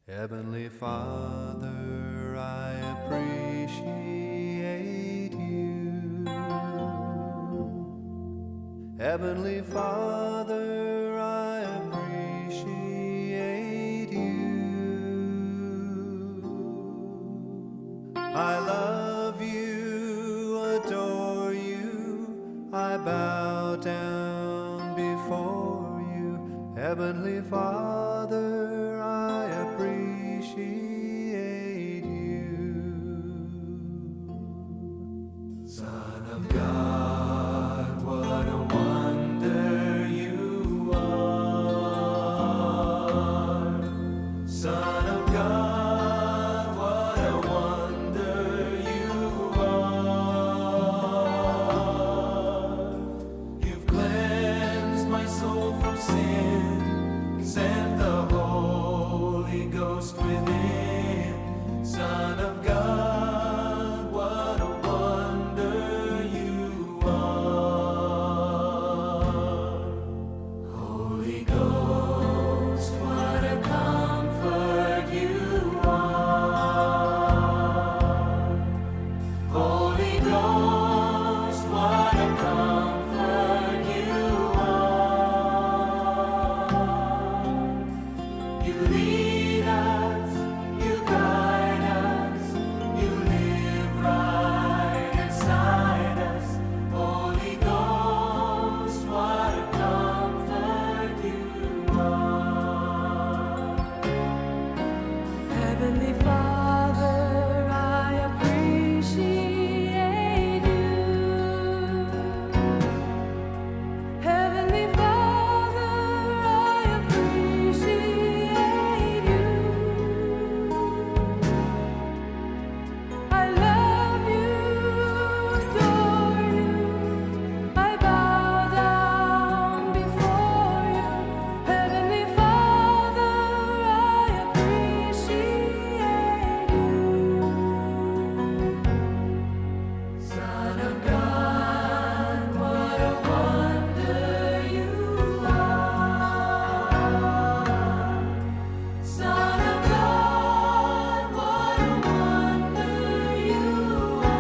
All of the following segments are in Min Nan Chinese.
Heavenly Father, I appreciate you. Heavenly Father, I appreciate you. I love you, adore you, I bow down before you. Heavenly Father, I appreciate you. Son of God, what a wonder you are. Son of God, what a wonder you are. You've cleansed my soul from sin, sent the Holy Ghost within. Son of God, what a wonder you are. Holy Ghost, what a comfort you are. Holy Ghost, what a comfort you are. You lead us, you guide us, you live right inside us. Holy Ghost, what a comfort you are. Heavenly Father, I appreciate you. Heavenly Father, I appreciate you. I love you, adore you. I bow down before you. Heavenly Father, I appreciate you. Son of God, what a wonder you are. Son of God, what a wonder you are.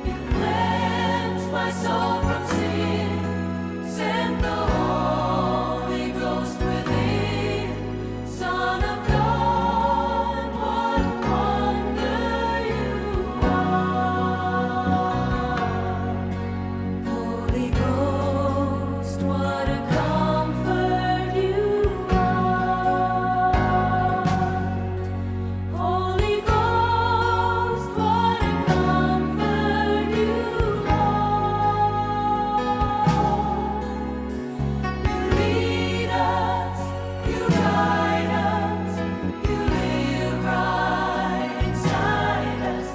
You cleansed my soul from sin, sent the Holy Ghost within. Son of God, what a wonder you are. Holy Ghost, what a comfort you are. Holy Ghost, what a comfort you are. You lead us, you guide us, you live right inside us.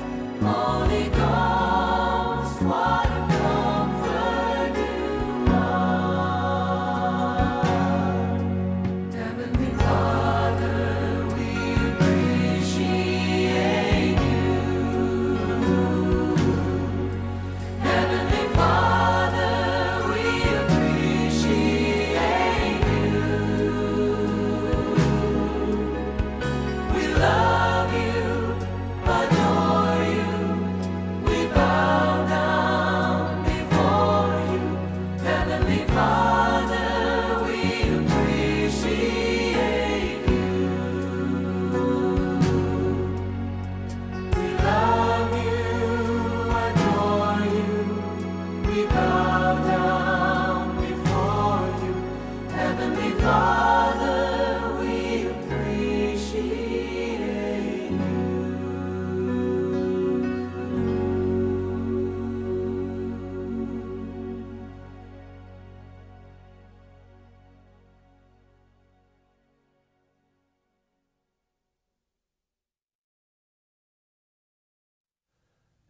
Holy Ghost, what a comfort you are. Heavenly Father, we appreciate you. Heavenly Father, we appreciate you. We love you, adore you. We bow down before you. Heavenly Father, we appreciate you. We love you, adore you. We bow down before you. Heavenly Father, we appreciate you.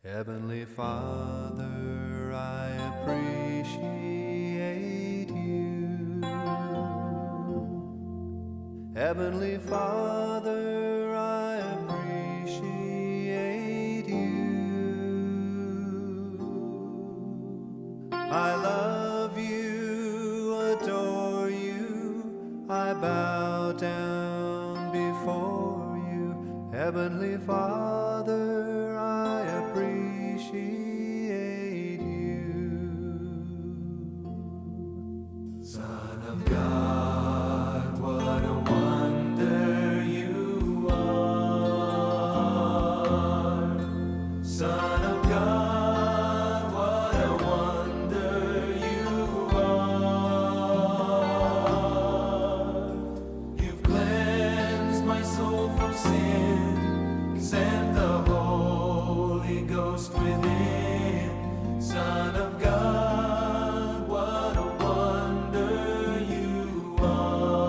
Heavenly Father, I appreciate you. Heavenly Father, I appreciate you. I love you, adore you, I Ghost within. Son of God, what a wonder you are.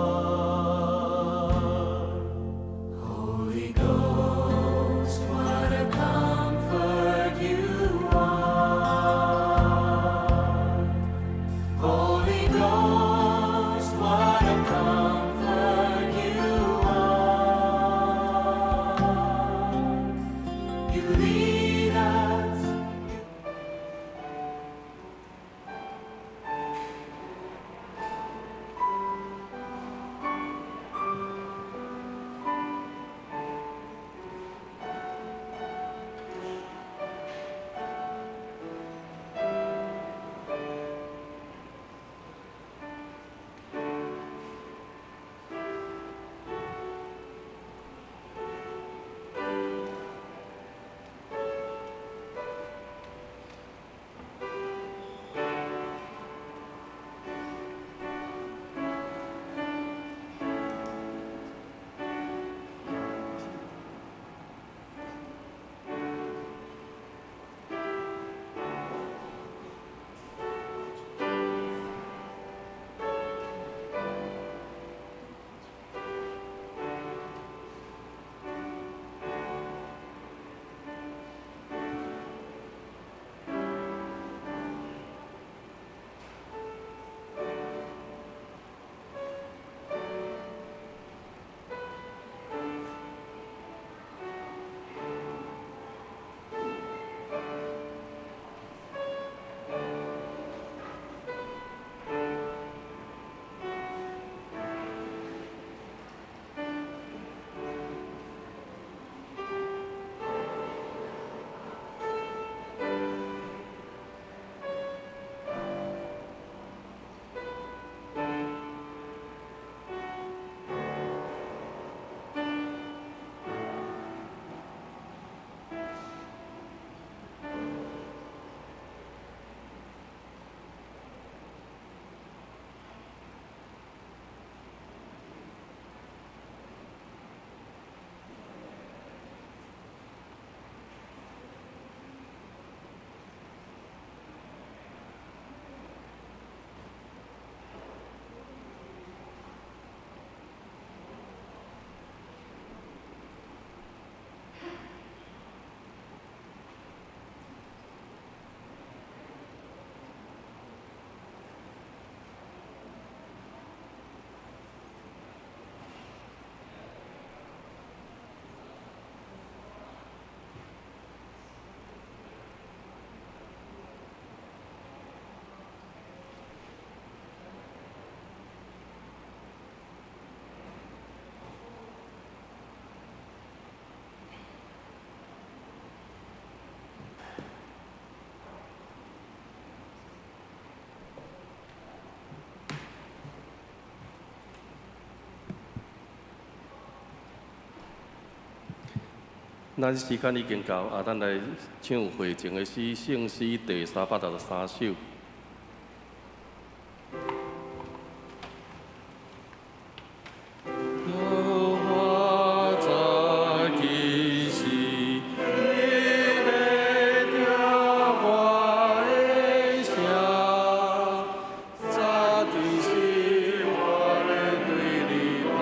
Holy Ghost, what a comfort you are. Holy Ghost, what a comfort you are. You lead us. 咱時間已經到，啊，咱來唱會前的詩，聖詩第363首。我知其實你欲聽我的聲，早佇時我欲對你來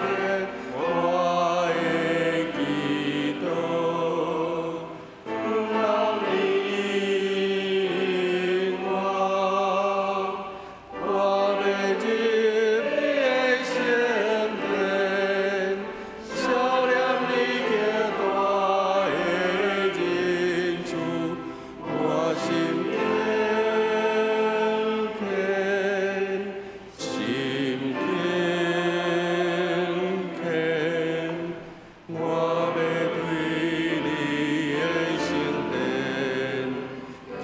電，我的祈禱，人你應我，我欲入你的聖殿，數念你極大的仁慈，我心敬虔，心敬虔，我欲對你的聖殿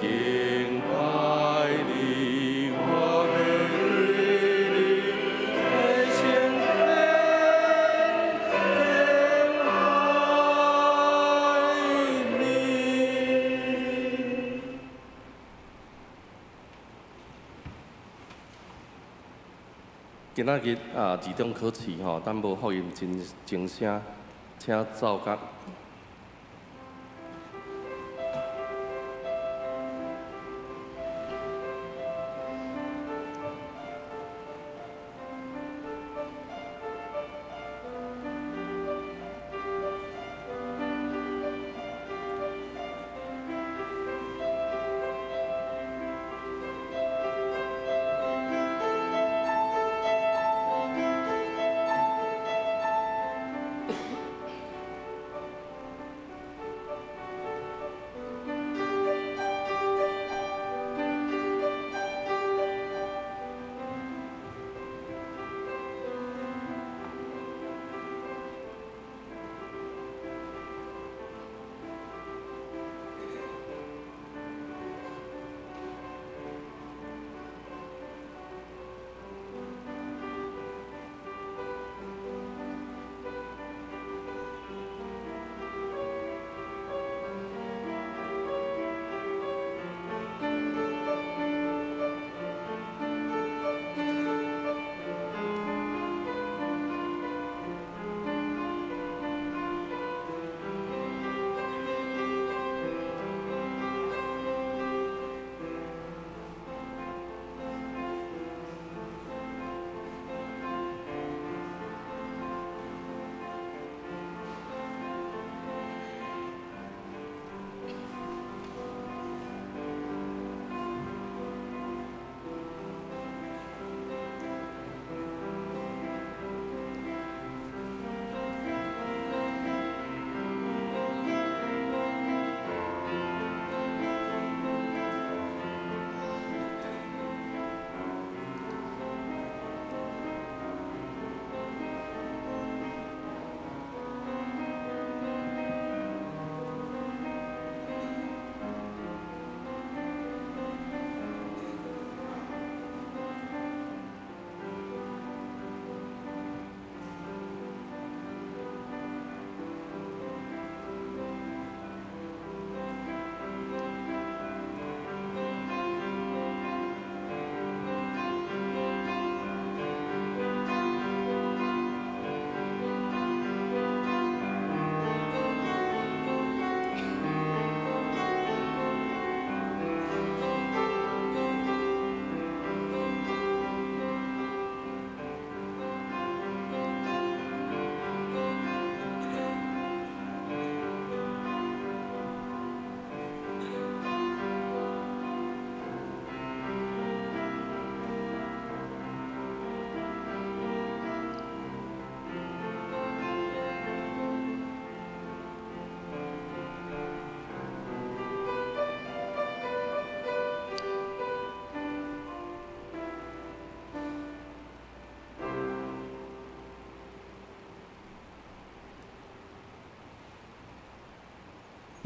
敬拜你，我欲對你的聖殿敬拜你。今仔日啊，二中考試吼，咱無福音真正聲，請奏樂。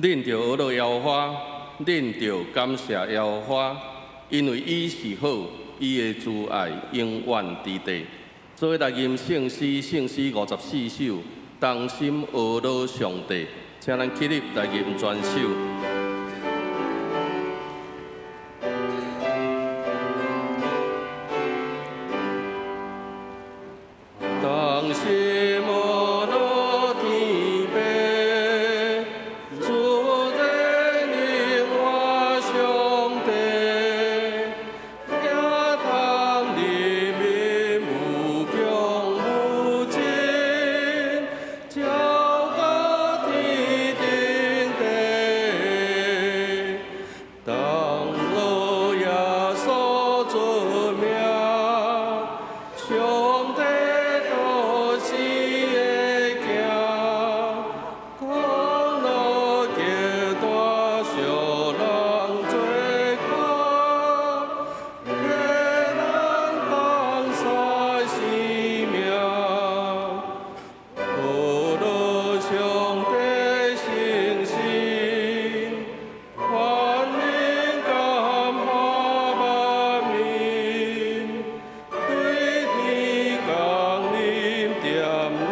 恁著呵咾耶和華，恁著感謝耶和華，因為伊是好，伊的慈愛永遠佇地。做伙來吟聖詩，聖詩54首，同心呵咾上帝，請咱起立來吟全首。同心呵咾天父，主全能我上帝，敬探人民無窮無盡，照到天頂地，當樂耶穌尊名，上帝都是的行，講樂極大小人做看，給咱放下生命，呵咾上帝誠實，萬民感化萬民，對天降臨點人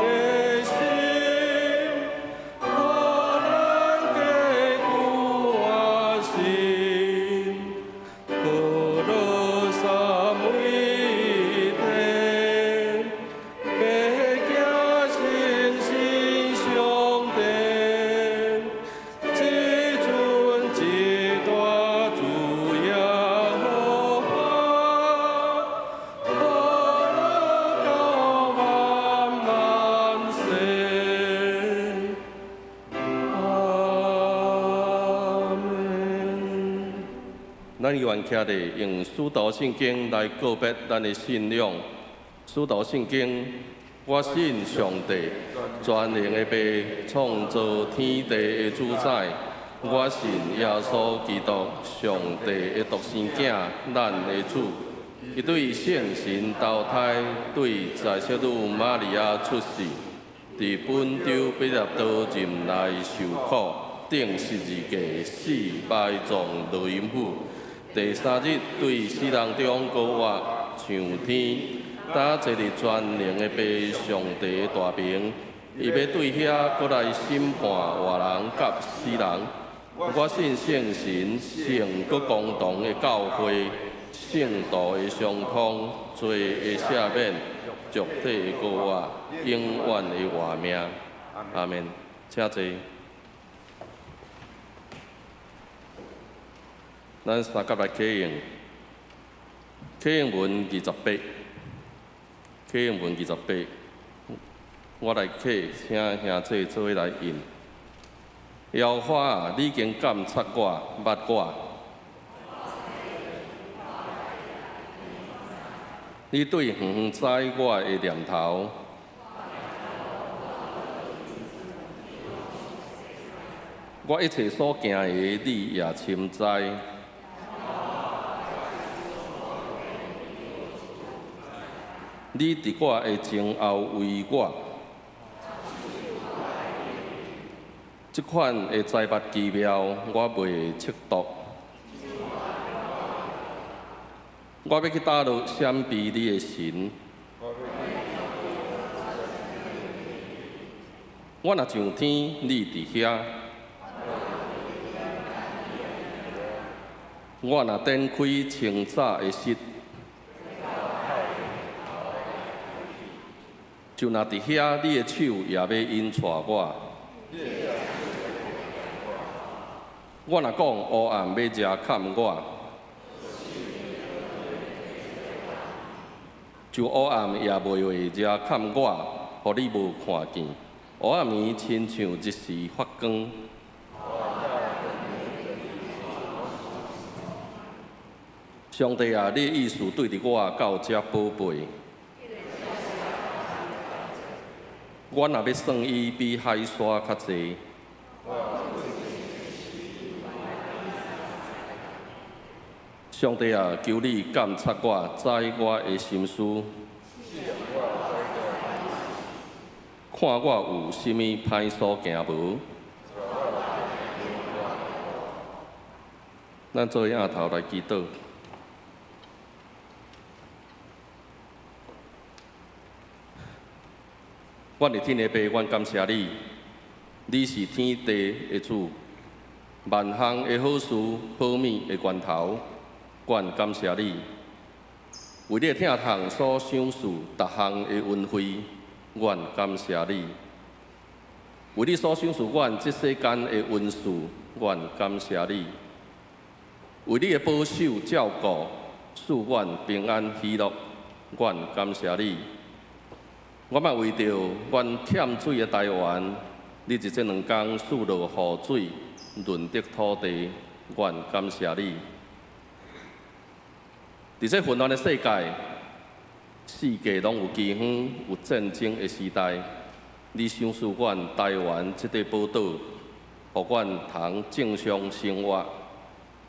的心，予咱堅固活心，呵咾三位一體，白行誠實上帝，至尊至大主耶和華，呵咾到萬萬世。阿們。咱願徛佇用使徒信經來告別咱的信仰。使徒信經，我信上帝，全能的父，創造天地的主宰。我信耶穌基督，上帝的獨生囝，咱的主。伊對聖神投胎，對在聖女瑪利亞出世，佇本丟彼拉多任內受苦，釘十字架死，埋葬落陰府。第三日對死人中復活，上天，搭坐佇全能的父上帝的大爿，伊欲對遐閣來審判活人佮死人。我信聖神、聖閣公同的教會，聖徒的相通，罪的赦免，肉體的復活，永遠的活命。阿們。請坐。咱三甲來啟用，啟用文28，啟用文28，我來啟，請兄弟做伙來印。耶和華啊，你已經監察我，捌我。你對遠遠知我的念頭。我一切所行的，你也深知。你佇我的前後為我，這款的財物奇妙，我袂測度。我欲去佗落閃避你的神？我若上天，你佇遐；我若展開清早的日，就若佇遐，你的手也欲引帶我。我若講烏暗欲遮崁我，就烏暗也袂會遮崁我，予你無看見。烏暗暝親像日時發光。上帝啊，你的意思對佇我到遮寶貝。我若欲算伊比海沙較濟。上帝啊，求你監察我，知我的心思，看我有啥物歹所行無？咱做伙徛頭來祈禱。阮的天的父，阮感謝你，你是天地的主，萬項的好事、好物的源頭，阮感謝你。為你的疼痛所賞賜逐項的恩惠，阮感謝你。為你所賞賜阮這世間的恩賜，阮感謝你。為你的保守照顧，賜阮平安喜樂，阮感謝你。我嘛為著阮欠水的台灣，你佇這兩工賜落雨水，潤澤土地，阮感謝你。佇這混亂的世界，四界攏有饑荒、有戰爭的時代，你賞賜阮台灣這塊寶島，予阮通正常生活、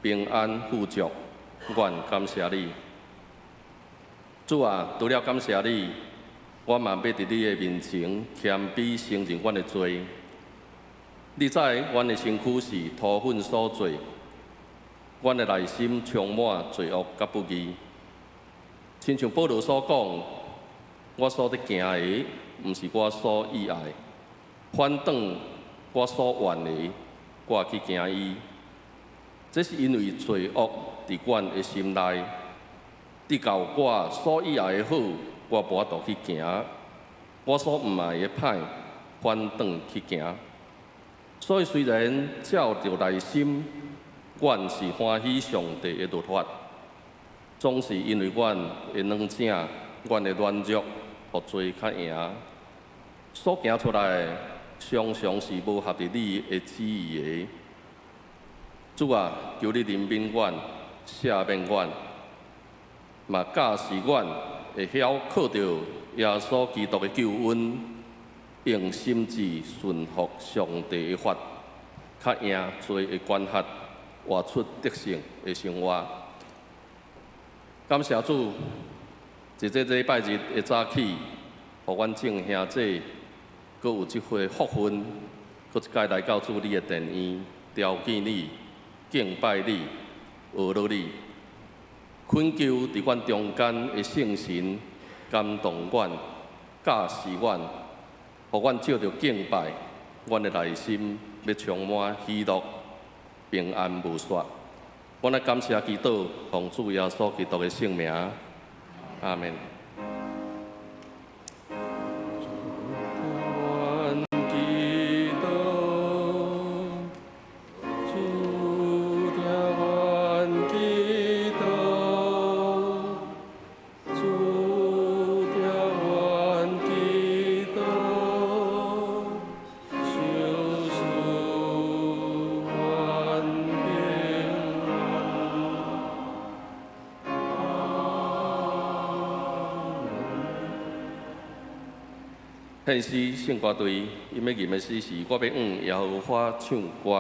平安富足，阮感謝你。主啊，除了感謝你，我嘛欲佇你的面前謙卑承認阮的罪。你知阮的身軀是塗糞所做，阮的內心充滿罪惡佮不義。親像保羅所講，我所咧行的，毋是我所意愛的，反轉我所怨的，我去行伊。這是因為罪惡佇阮的心內，直到我所意愛的好，我無法度去行；我所毋愛的歹，反轉去行。所以雖然照著內心，阮是歡喜上帝的律法，總是因為阮的軟正、阮的軟弱，予罪較贏，所行出來的常常是無合佇你的旨意的。主啊，求你憐憫阮，赦免阮，嘛教示阮會曉靠著耶穌基督的救恩，用心志順服上帝的法，較贏罪的管轄，活出得勝的生活。感謝主，佇這禮拜日的早起，予阮眾兄弟閣有這回福分，閣一擺來到主你的殿院，朝見你，敬拜你，學樂你，懇求佇阮中間的聖神感動阮，教示阮，予阮藉著敬拜，阮的內心欲充滿喜樂、平安無煞。阮來感謝祈禱，奉主耶穌基督的聖名，阿們。祈禱，主聽阮祈禱，主聽阮祈禱，求賜阮平安。獻詩聖歌隊，𪜶欲吟的詩是：我欲向耶和華唱歌。我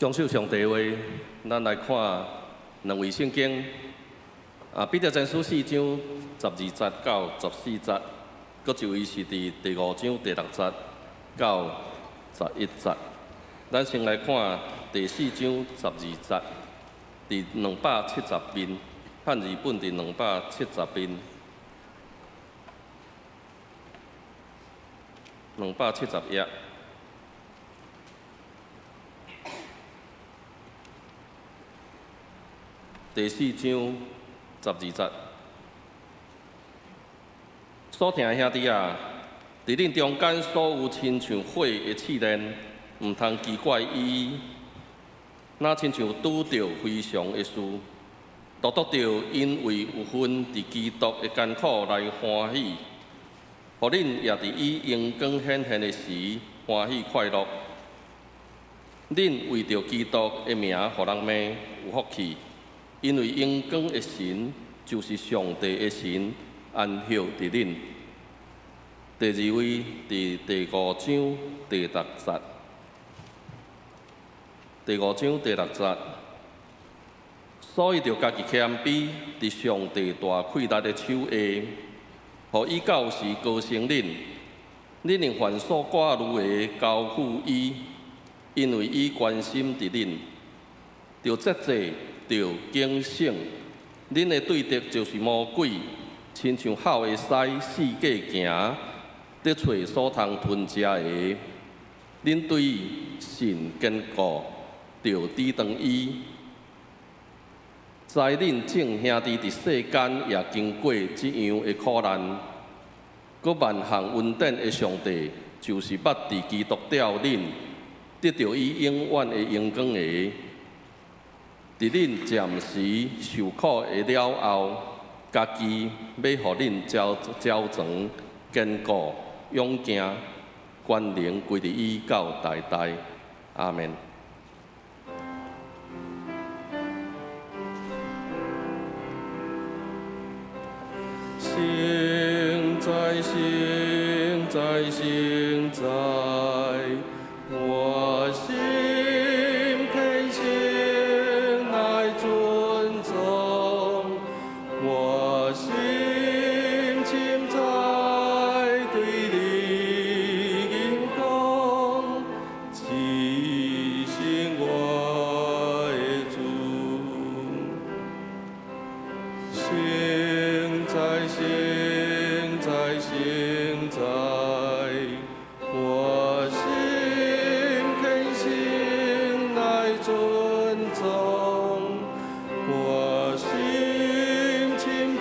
將守上帝話，咱來看兩位聖經。啊，彼得前書四章十二節到十四節，閣一位是佇第五章第六節到十一節。咱先來看第四章十二節，佇270面，漢字本佇兩百七十面，270頁。第四章十二節，所疼的兄弟啊，佇恁中間所有親像火的試煉，毋通奇怪伊，若親像拄著非常的事，獨獨著因為有份佇基督的艱苦來歡喜，予恁也佇伊榮光顯現的時歡喜快樂。恁為著基督的名予人罵，有福氣。因為榮光的神就是上帝的神，安歇佇恁。第二位佇第五章第六節，第五章第六節，所以著家己謙卑，佇上帝大氣力的手下，予伊到時高升恁。恁用凡所掛慮的交付伊，因為伊關心佇恁。著節制，著警醒，恁的對敵就是魔鬼，親像吼的獅四界行，佇揣所通吞食的。恁對信堅固，著抵擋伊。知恁眾兄弟佇世間也經過這樣的苦難，閣萬項恩典的上帝，就是捌佇基督召恁，得著伊永遠的榮光的。佇恁暫時受苦的了後，家己欲予恁成全、堅固、勇健，權能歸佇伊到代代。阿們。聖哉，聖哉，聖哉，我心虔誠來尊崇，我心深知對你榮光，至聖我的主。聖哉，聖哉，聖哉，我心虔誠來尊崇，我心深知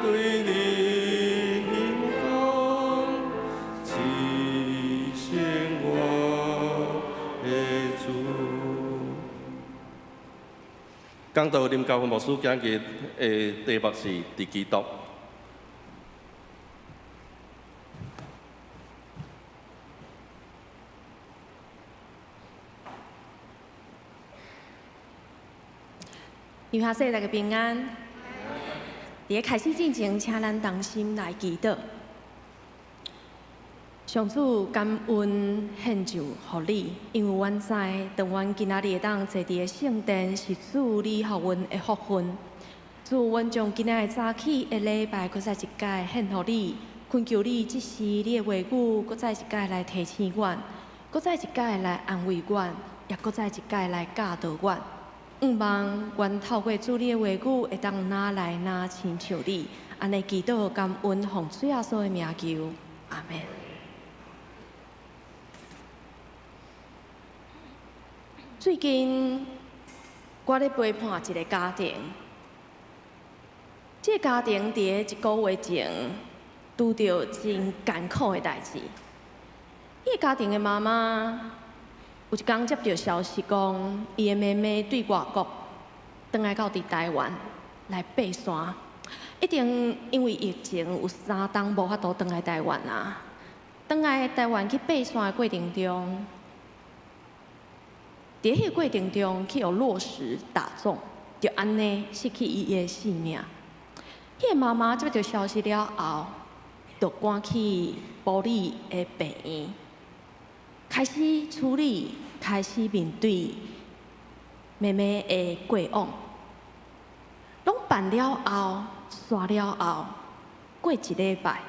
對你榮光，至聖我的主。講道林教訓牧師今日的題目是佇基督。以下說大家平安。佇開始之前，請咱同心來祈禱。上主感恩獻上予你，因為阮知，當阮今仔日會當坐佇个聖殿，是主你予阮的福分。主，阮將今仔日早起的禮拜，閣再一擺獻予你，懇求你這時你的話語，閣再一擺來提醒阮，閣再一擺來安慰阮，也閣再一擺來教導阮。向望阮透過主你的話語，會當愈來愈親像你。按呢祈禱感恩，奉主耶穌的名求，阿們。最近我咧陪伴一個家庭，這個家庭佇一個月前拄著真艱苦的代誌。彼個家庭的媽媽有一工接著消息講，伊的妹妹對外國轉來到佇台灣來爬山，一定因為疫情有三冬無法度轉來台灣啊。轉來台灣去爬山的過程中，佇彼個過程中去予落石打中，就按呢失去伊的性命。彼個媽媽接著消息了後，就趕去埔里的病院，開始處理開始面對妹妹的過往。攏辦了後，煞了後，過一禮拜，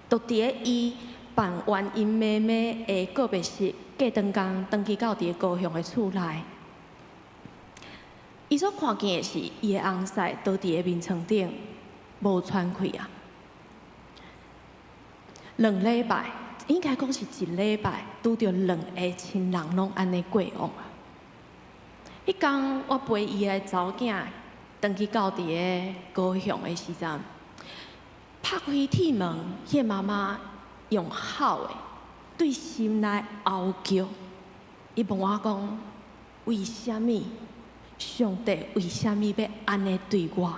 就佇咧伊辦完𪜶妹妹的告別式，過轉工，轉去到佇咧高雄的厝內，伊所看見的是伊的翁婿倒佇咧眠床頂，無喘氣啊。2禮拜，應該講是一禮拜，拄著兩个親人攏按呢過往啊。彼工我陪伊的查某囝轉去到佇咧高雄的時陣，拍開鐵門，彼个媽媽用哭的，對心內嗷叫。伊問我講：為啥物？上帝為啥物欲按呢對我？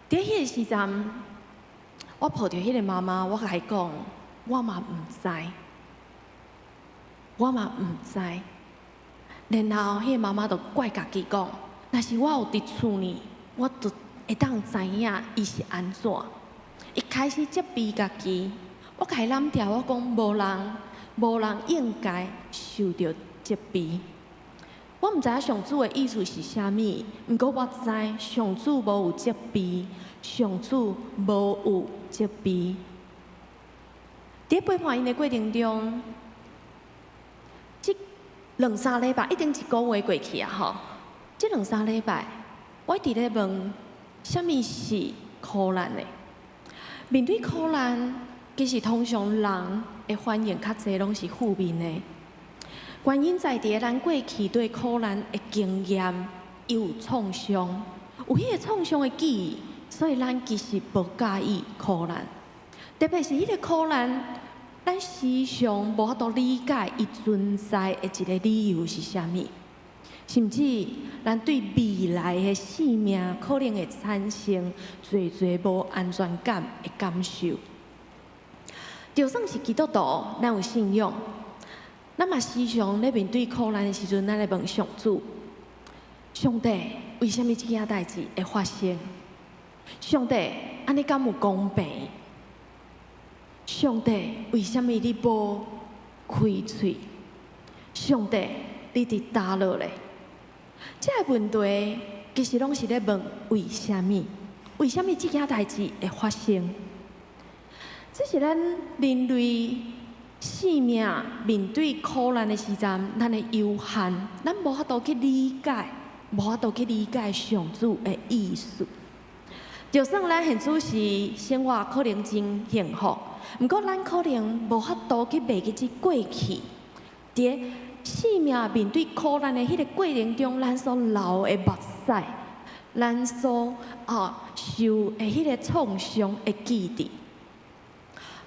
佇彼个時陣，我抱著彼个媽媽，我共伊講：我嘛毋知，我嘛毋知。然後，彼个媽媽就怪家己講：若是我有佇厝呢，我就會當知影伊是按怎。伊開始責備家己，我共伊攬牢，我講無人，無人應該受著責備。我毋知影上主的意思是啥物，毋過我知上主無有責備，上主無有責備。佇陪伴𪜶的過程中，這兩三禮拜已經一個月過去啊！吼，這兩三禮拜，我一直咧問，啥物是苦難的？面對苦難，其實通常人的反應較濟攏是負面的。原因在佇咱過去對苦難的經驗，伊有創傷，有彼個創傷的記憶，所以咱其實無佮意苦難。特別是彼個苦難，咱時常無法度理解伊存在的一個理由是啥物，甚至咱對未來的生命可能會產生濟濟無安全感的感受。就算是基督徒，咱有信仰，咱嘛時常咧面對苦難的時陣，咱咧問上主：上帝，為啥物這件代誌會發生？上帝，按呢敢有公平？上帝，為啥物你無開喙？上帝，你佇佗落咧？這个問題其實攏是咧問為啥物？為啥物這件代誌會發生？這是咱人類生命面對苦難的時陣，咱的有限，咱無法度去理解，無法度去理解上主的意思。就算咱現此時生活可能真幸福，毋過咱可能無法度去袂記這過去，佇生命面對苦難的彼个過程中，咱所流的目屎，咱所受的彼個創傷的記憶，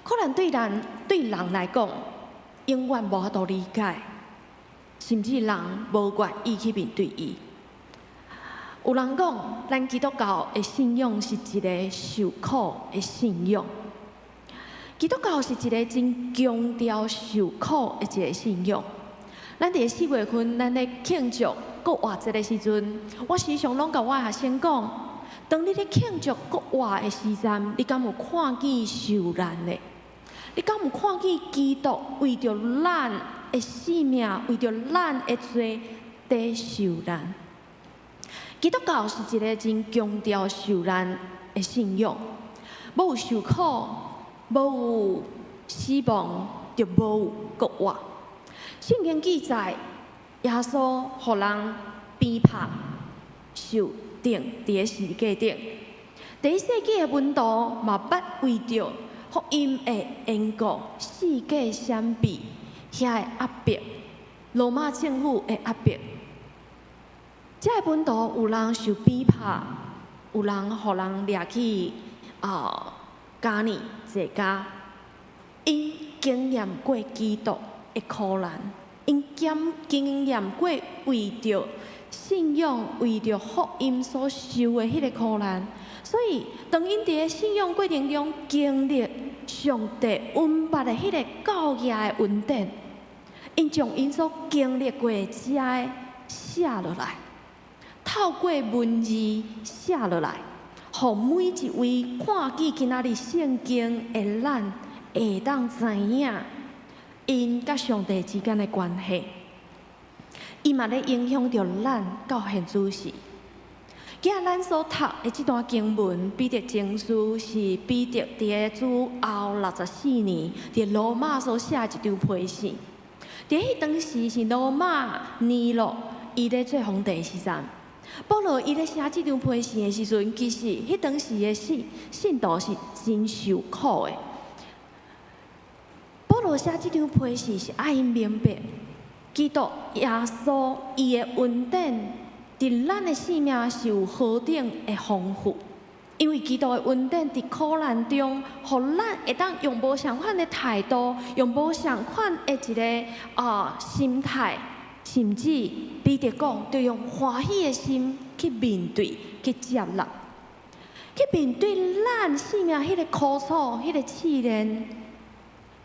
可能對人來講，永遠無法度理解，甚至人無願意去面對伊。有人講，咱基督教的信仰是一个受苦的信仰。基督教是一个真強調受苦的一个信仰。咱佇4月份，咱咧慶祝復活節的時陣，我時常攏共我的學生講：當你咧慶祝復活的時陣，你敢有看見受難的？你敢有看見基督為著咱的性命，為著咱的罪佇受難？基督教是一个真強調受難的信仰，無有受苦，無有死亡，就無有復活。聖經記載，耶穌予人鞭拍、受釘佇咧十字架頂。第一世紀的門徒嘛捌為著福音的緣故，四界閃避遐的壓迫，羅馬政府的壓迫。這个門徒有人受鞭拍，有人予人掠去監獄坐監。𪜶經驗過基督的苦難，𪜶經驗過為著信仰、為著福音所受的彼个苦難，所以當𪜶佇咧信仰過程中經歷上帝恩捌的彼个救額的恩典，𪜶將𪜶所經歷過的這个寫落來，透過文字寫落來，予每一位看見今仔日聖經的咱會當知影， 𪜶佮上帝之間的關係，伊嘛咧影響著咱到現此時。今仔咱所讀的這段經文，彼得前書是彼得佇個主後64年，佇羅馬所寫的一張批信。佇彼當時是羅馬尼祿伊咧做皇帝的時陣，保羅伊咧寫這張批信的時陣，其實彼當時的信徒是真受苦的。保羅寫這張批信是愛𪜶明白，基督耶穌伊的恩典，佇咱的生命是有何等的豐富。因為基督的恩典佇苦難中，予咱會當用無相仝的態度，用無相仝的一个心態，甚至彼得講，就用歡喜的心去面對、去接納、去面對咱生命彼个苦楚、彼个試煉。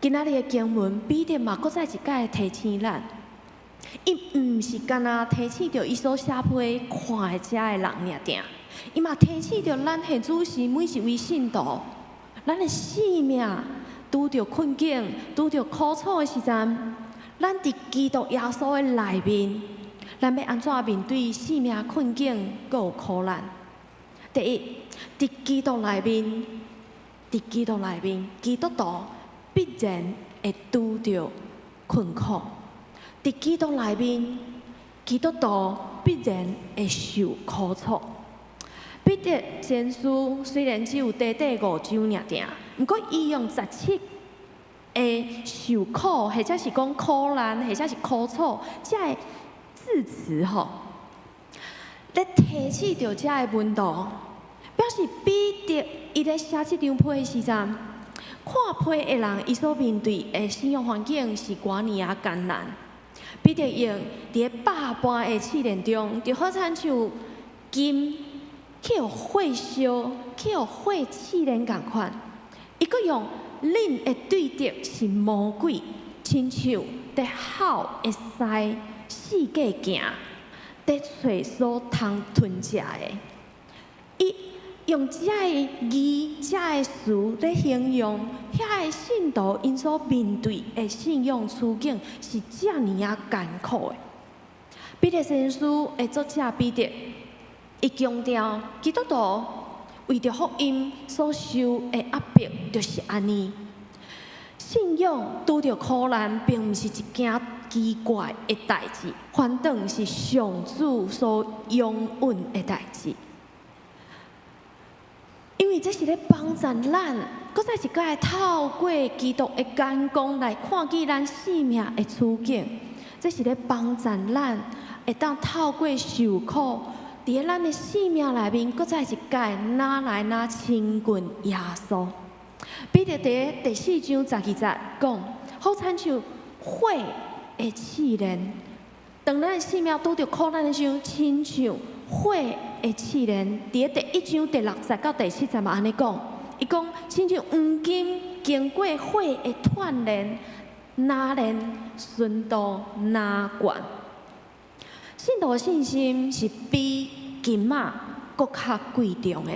今仔日的經文，彼得嘛閣再一擺提醒咱，伊毋是干焦提醒著伊所寫批看的遮的人爾爾，伊嘛提醒著咱現此時每一位信徒，咱的生命拄著困境、拄著苦楚的時陣，咱佇基督耶穌的內面，咱欲按怎面對生命困境閣有苦難？第一，佇基督內面，佇基督內面，基督徒必然會拄著困苦。佇基督內面，基督徒必然會受苦楚。彼得前書雖然只有短短五章爾爾，毋過伊用17個受苦，或者是講苦難，或者是苦楚，這个字詞吼，咧提醒著遮个門徒，表示彼得伊咧寫這張批的時陣，看批的人伊所面對的信仰環境是偌爾仔艱難。彼得用佇个百般的試煉中，就好親像金去予火燒，去予火試煉仝款。伊閣用恁的對敵是魔鬼，親像佇吼的獅四界行，佇揣所通吞食的。伊用這个字、這个詞來形容遐个信徒𪜶所面對的信仰處境是遮爾仔艱苦的。彼得前書的作者彼得，伊強調基督徒為著福音所受的壓迫，就是按呢。信仰拄著苦難，並毋是一件奇怪的代誌，反倒是上主所容允的代誌。因為這是咧幫助咱，閣再一擺透過基督的眼光來看見咱生命的處境。這是咧幫助咱會當透過受苦，佇咱的生命內面，閣再一擺愈來愈親近耶穌。彼得佇第四章十二節講，好親像火的試煉，當咱的生命拄著苦難的時陣，親像火的試煉。佇第一章第六節到第七節嘛按呢講，伊講親像黃金經過火的鍛煉，若練純度若懸。信徒的信心是比金仔閣較貴重的，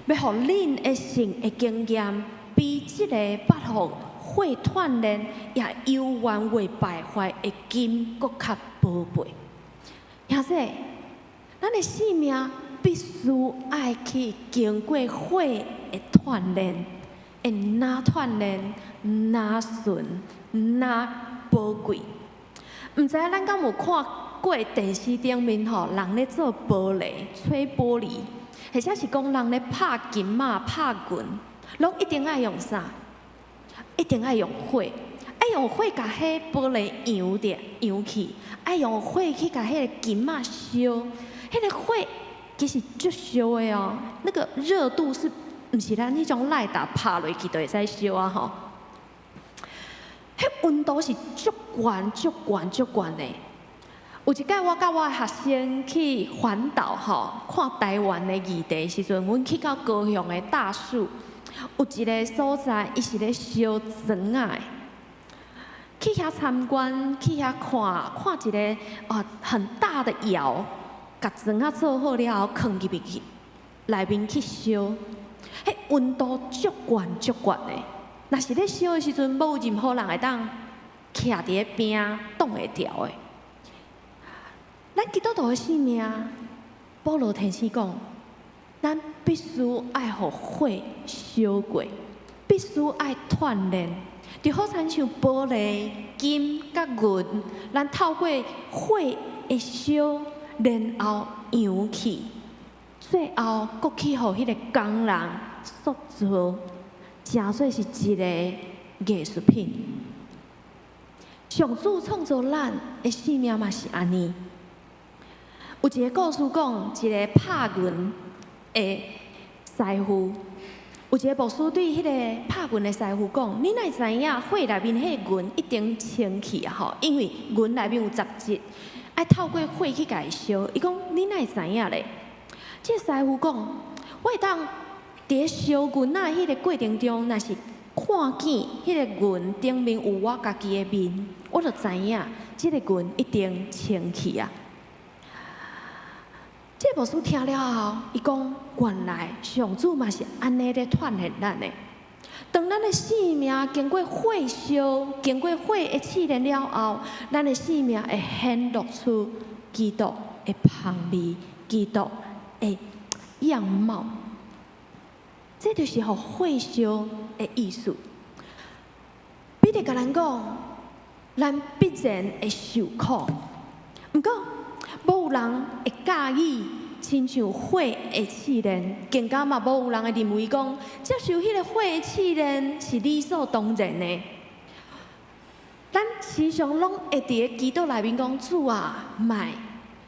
欲予恁的信的經驗，比這个捌予火鍛煉也猶原未敗壞的金閣較寶貝。兄弟，咱的生命必須愛去經過火的鍛煉，會若鍛煉，若純，若寶貴。毋知影咱敢有看過電視頂面吼，人咧做玻璃、吹玻璃，或者是講人咧拍金仔、拍銀，攏一定愛用啥？一定愛用火，愛用火共彼玻璃揚著、揚去，愛用火去共彼个金仔燒。彼个火其實足燒的哦，那個熱度是毋是咱彼種 lighter 拍落去就會使燒啊吼？彼溫度是足懸、足懸、足懸的。有一擺我佮我的學生去環島吼，看台灣的義地時陣，阮去到高雄的大樹，有一个所在，伊是咧燒磚仔的。去遐參觀，去遐看，看一个很大的窯，共磚仔做好了後，囥入去內面去燒，彼溫度足懸足懸的。若是咧燒的時陣，無任何人會當徛佇咧邊仔擋會牢的。咱基督徒的生命，保羅天使講，咱必須愛予火燒過，必須愛鍛煉，就好親像玻璃、金佮銀，咱透過火的燒，然後揚起，最後閣去予彼个工人塑造，成做是一个藝術品。上主創造咱的生命嘛是按呢。有一个故事講，一个拍銀的師傅，有一个牧師對彼个拍銀的師傅講：你哪會知影火內面彼个銀一定清去啊？吼，因為銀內面有雜質，愛透過火去共伊燒。伊講你哪會知影咧？這個師傅講：我會當佇咧燒銀仔彼个過程中，若是看見彼个銀頂面有我家己的面，我就知影這个銀一定清去啊。這個牧師聽了後，伊講：原來上主嘛是按呢咧鍛煉咱的。當咱的生命經過火燒、經過火的試煉了後，咱的生命會顯露出基督的芳味、基督的樣貌。這就是予火燒的意思。彼得共咱講，咱必然會受苦。毋過，無有人會佮意親像火的試煉，更加嘛無有人會認為講接受彼个火的試煉是理所當然的。咱時常攏會佇咧祈禱內面講：主啊，莫，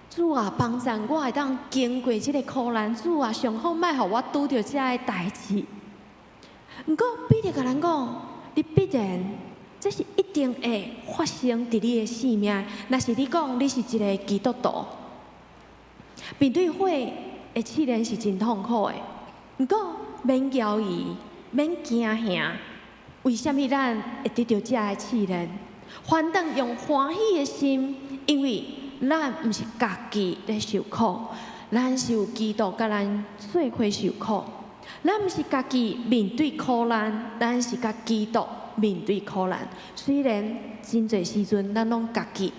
主啊，幫贊我會當經過這个苦難。主啊，上好莫予我拄著這个代誌。毋過彼得共咱講，你必然，這是一定會發生佇你的生命。若是你講你是一个基督徒，面對火的試煉是真痛苦的。毋過免猶豫，免驚嚇。為啥物咱會得著這个試煉？反轉用歡喜的心，因為咱毋是家己咧受苦，咱是有基督佮咱做伙受苦。咱毋是家己面對苦難，咱是佮基督面對苦難。雖然真濟時陣，咱攏家己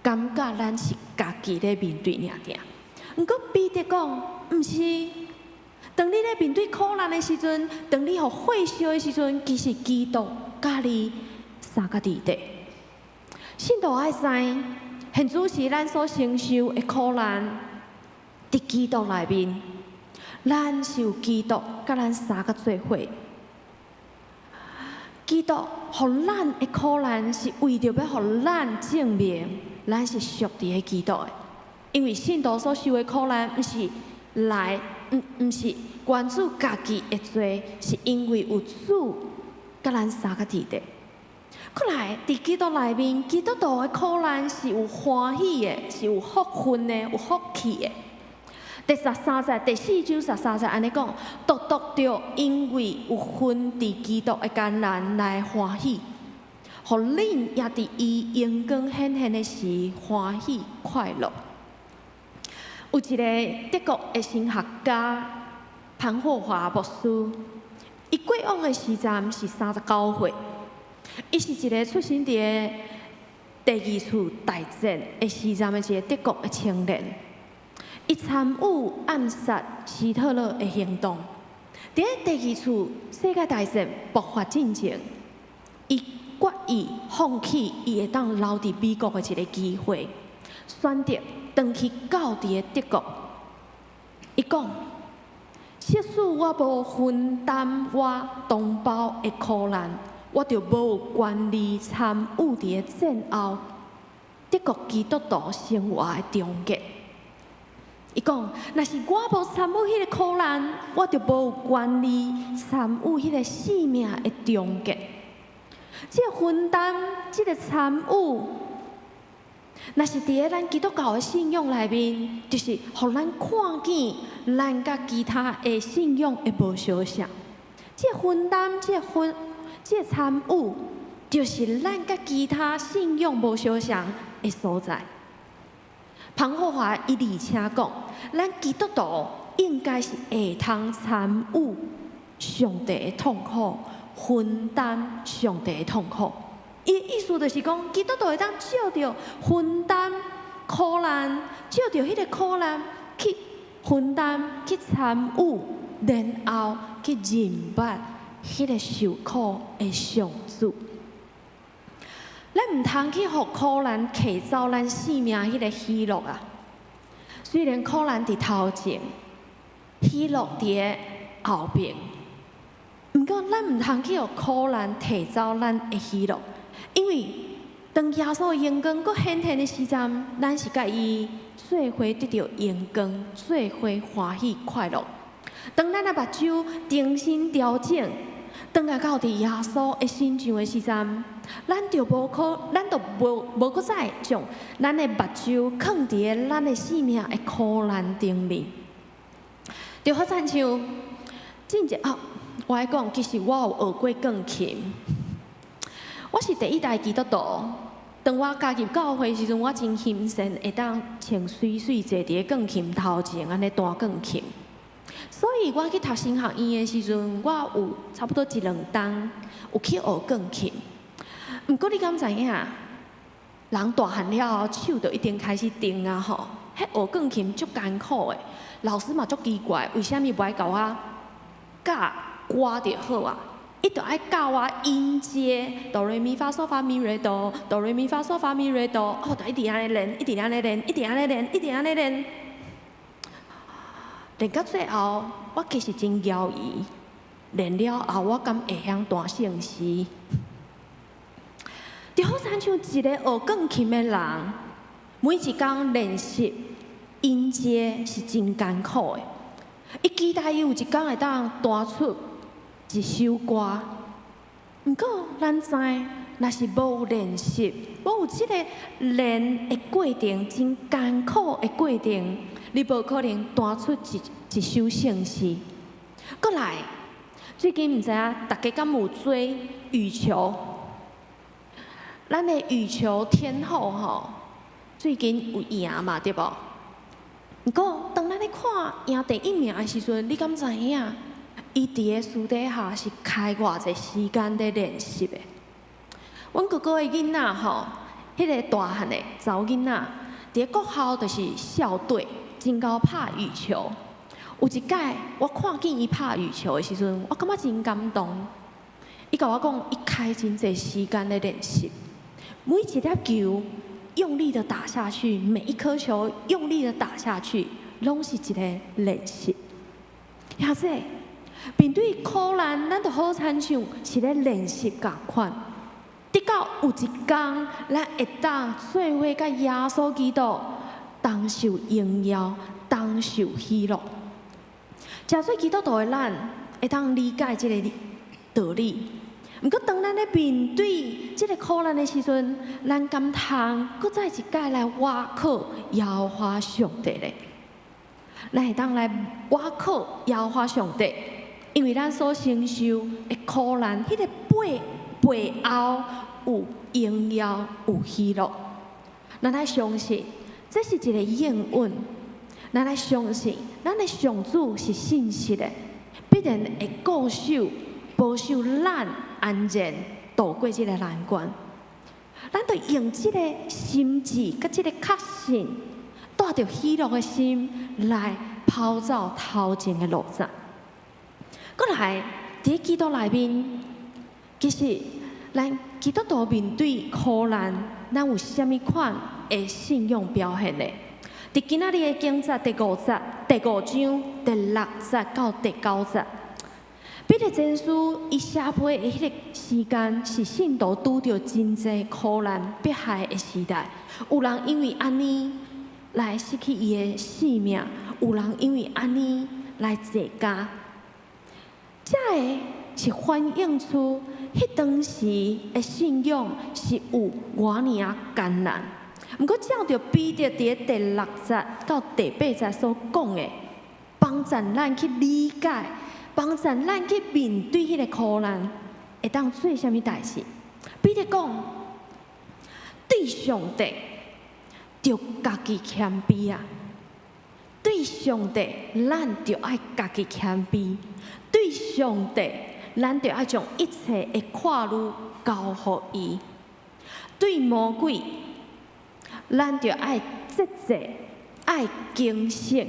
感覺咱是家己咧面對爾爾。毋過彼得講，毋是。當你咧面對苦難的時陣，當你予火燒的時陣，其實基督佮你相佮佇咧。信徒愛知，現此時咱所承受的苦難，佇基督內面，咱是有基督佮咱相佮做伙。基督予咱的苦難，是為著欲予咱證明，咱是屬佇咧基督的。因為信徒所受的苦難，毋是來，毋是關注家己的罪，是因為有主佮咱相佮佇咧。過來，佇基督內面，基督徒的苦難是有歡喜的，是有福分的，有福氣的。第十三節、第四章十三節按呢講，獨獨著因為有分佇基督的艱難來歡喜，予恁也佇伊榮光顯現的時歡喜快樂。有一个德國的神學家潘霍華牧師，伊過往的時陣是39歲，伊是一个出生佇咧第二次大戰的時陣的一个德國的青年。伊參與暗殺希特勒的行動。佇咧第二次世界大戰爆發進前，伊決意放棄伊會當留佇美國的一个機會，選擇轉去到佇咧德國。伊講：即使我無分擔我同胞的苦難，我就無權利參與佇咧戰後德國基督徒生活的終結。伊講：若是我無參與彼个苦難，我就無權利參與彼个生命的終結。這个分擔，這个參與，若是佇咧咱基督教的信仰內面，就是予咱看見咱佮其他的信仰的無相像。這個分擔，這個分，這個參與，就是咱佮其他信仰無相像的所在。彭霍華伊而且講，咱基督徒應該是會通參與上帝的痛苦，分擔上帝的痛苦。伊的意思就是講，基督徒會當藉著分擔苦難，藉著彼个苦難去分擔、去參與，然後去認捌彼个受苦的上主。咱毋通去予苦難提走咱生命彼个喜樂啊！雖然苦難佇頭前，喜樂佇个後邊，毋過咱毋通去予苦難提走咱的喜樂，因為當耶穌的榮光閣顯現的時陣，咱是佮伊做伙得著榮光，做伙歡喜快樂。當咱的目睭重新調整，轉來到佇耶穌的身上的時陣，咱就無閣再將咱的目睭囥佇个咱的生命的苦難頂面。就好親像進前啊，我愛講，其實我有學過鋼琴。我是第一代基督徒，當我加入教會時陣，我真欣羨會當穿媠媠坐佇个鋼琴頭前按呢彈鋼琴。所以我去讀神學院的時陣，我有差不多一兩冬有去學鋼琴。毋過你敢知影？人大漢了後，手就一定開始停啊吼。彼學鋼琴足艱苦的，老師嘛足奇怪，為啥物無愛共我教歌就好啊？伊就愛教我音階，哆來咪發嗦發咪來哆，哆來咪發嗦發咪來哆，哦，就一直按呢練，一直按呢練，一直按呢練，一直按呢練。練到最後，我其實真猶豫，練了後我敢會曉彈聖詩？就好親像一個學鋼琴的人，每一工練習音階是真艱苦的。伊期待伊有一工會當彈出一首歌。毋過咱知，若是無練習，無有這個練的過程，真艱苦的過程，你無可能彈出一首聖詩。閣來，最近毋知影大家敢有追羽球？咱的羽球天后吼，最近有贏嘛，對無？毋過當咱咧看贏第一名的時陣，你敢知影？伊佇个私底下是開偌濟時間咧練習的。阮哥哥的囡仔吼，彼個大漢的查某囡仔，佇个國校就是校隊，真𠢕拍羽球。有一擺我看見伊拍羽球的時陣，我感覺真感動。伊共我講，伊開真濟時間咧練習，每一粒球用力的打下去，每一顆球用力的打下去，攏是一個練習。兄弟，面對苦難，咱就好親像是咧練習仝款。直到有一工，咱會當做伙佮耶穌基督同受榮耀，同受喜樂。誠濟基督徒的咱會當理解這个道理。毋過當咱咧面對這个苦難的時陣，咱敢通閣再一擺來倚靠耶和華上帝咧？咱會當來倚靠耶和華上帝，因為咱所承受的苦難，彼个背後有榮耀，有喜樂。咱愛相信，這是一个應允。咱愛相信，咱的上主是信實的，必然會顧守、保守咱安然度過這个難關。咱著用這个心志佮這个確信，帶著喜樂的心來跑走頭前的路程。閣來，佇基督內面，其實咱基督徒面對苦難，咱有啥物款的信仰表現呢？佇今仔日的經節第五節、第五章第六節到第九節，彼得前書伊寫批的彼个時間，是信徒拄著真濟苦難迫害的時代。有人因為按呢來失去伊的性命，有人因為按呢來坐監。這个是反映出彼當時的信仰是有偌爾仔艱難。毋過照著彼得佇第六節到第八節所講的，幫助咱去理解，幫助咱去面對彼个苦難，會當做啥物代誌？彼得講，對上帝著家己謙卑啊！對上帝，咱著愛家己謙卑；對上帝，咱著愛將一切的掛慮交予伊。對魔鬼，咱著愛節制，愛警醒，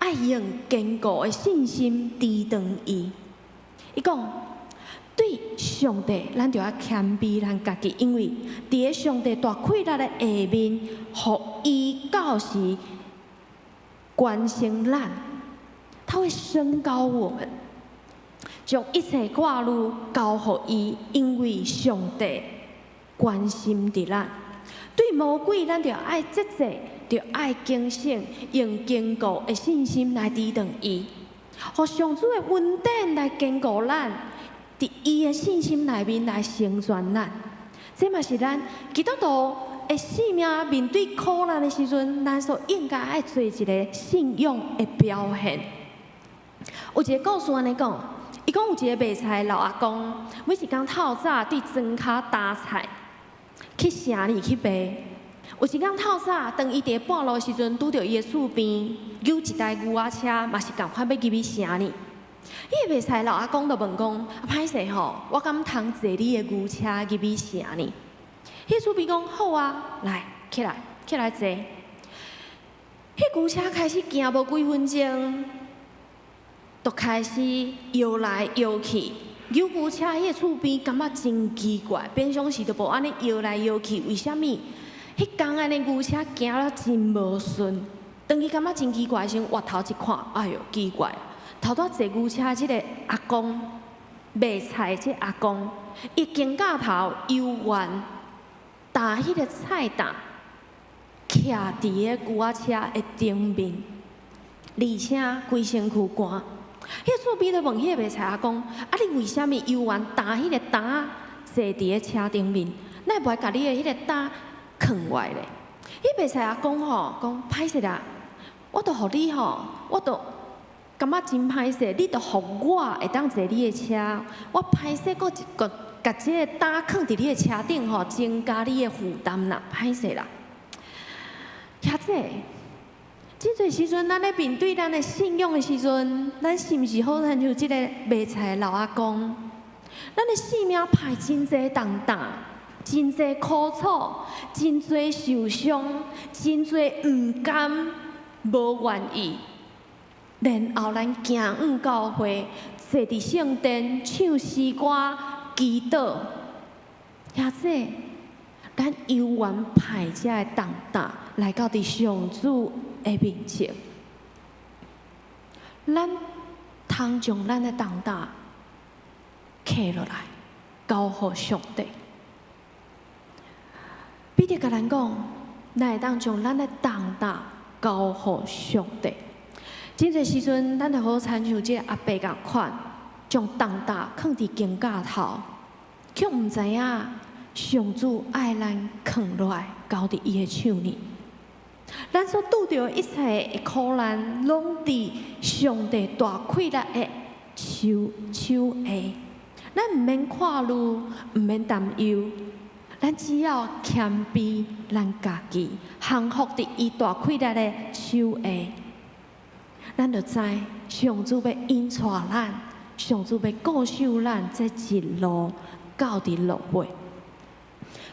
愛用堅固的信心抵擋伊。伊講，對上帝，咱著愛謙卑咱家己，因為佇个上帝大氣力的下面，予伊到時關心咱，他會升高我們，將一切掛慮交予伊，因為上帝關心著咱。對魔鬼，咱著愛節制，著愛警醒，用堅固的信心來抵擋伊，予上主的恩典來堅固咱，佇伊的信心內面來成全咱。這嘛是咱基督徒的生命面對苦難的時陣，咱所應該愛做一个信仰的表現。有一个故事按呢講，伊講有一个賣菜的老阿公，每一工透早佇莊跤擔菜去城裡去賣。有一工透早，當伊佇半路的時陣，拄著伊的厝邊有一台牛仔車，嘛是仝款欲入去城裡。彼个賣菜老阿公就問講：啊，歹勢吼，我敢通坐你的牛車入去城裡？彼厝邊講好啊，來起來，起來坐。彼牛車開始行無幾分鐘，就開始搖來搖去。牛車彼个厝邊感覺真奇怪，平常時都無按呢搖來搖去，為啥物？彼工按呢牛車行了真無順。當伊感覺真奇怪時，回頭一看，哎喲，奇怪！頭拄坐牛車這个阿公賣菜這阿公，伊肩胛頭猶原擔彼个菜擔，徛佇个牛仔車的頂面，而且規身軀汗。彼个厝邊就問彼个賣菜阿公：啊，你為啥物猶原擔彼个擔坐佇个車頂面？哪會袂共你的彼个擔囥落來咧？彼賣菜阿公吼講歹勢啦，我都予你吼，我都感覺真歹勢，你都予我會當坐你的車，我歹勢閣一個共這个擔囥佇你的車頂吼，增加你的負擔啦，歹勢啦。兄弟，真濟時陣，咱咧面對咱的信仰的時陣，咱是毋是好親像這个賣菜的老阿公？咱的生命排真濟重擔，真濟苦楚，真濟受傷，真濟毋甘、無願意。然後咱行往教會，坐佇聖殿唱詩歌、祈禱，兄弟，咱猶原排這个重擔來到佇上主的面前，咱通將咱的重擔揢落來，交予上帝。彼得共咱講，咱會當將咱的重擔交予上帝。真濟時陣，咱就好親像這個阿伯仝款，將重擔囥佇肩胛頭，卻毋知影上主愛咱囥落來，交佇伊的手裡。咱所拄著的一切的苦難，攏佇上帝大氣力的手手下。咱毋免看慮，毋免擔憂，咱只要謙卑咱家己，降服佇伊大氣力的手下，咱就知上主欲引帶咱，上主欲顧守咱，這一路到佇落尾。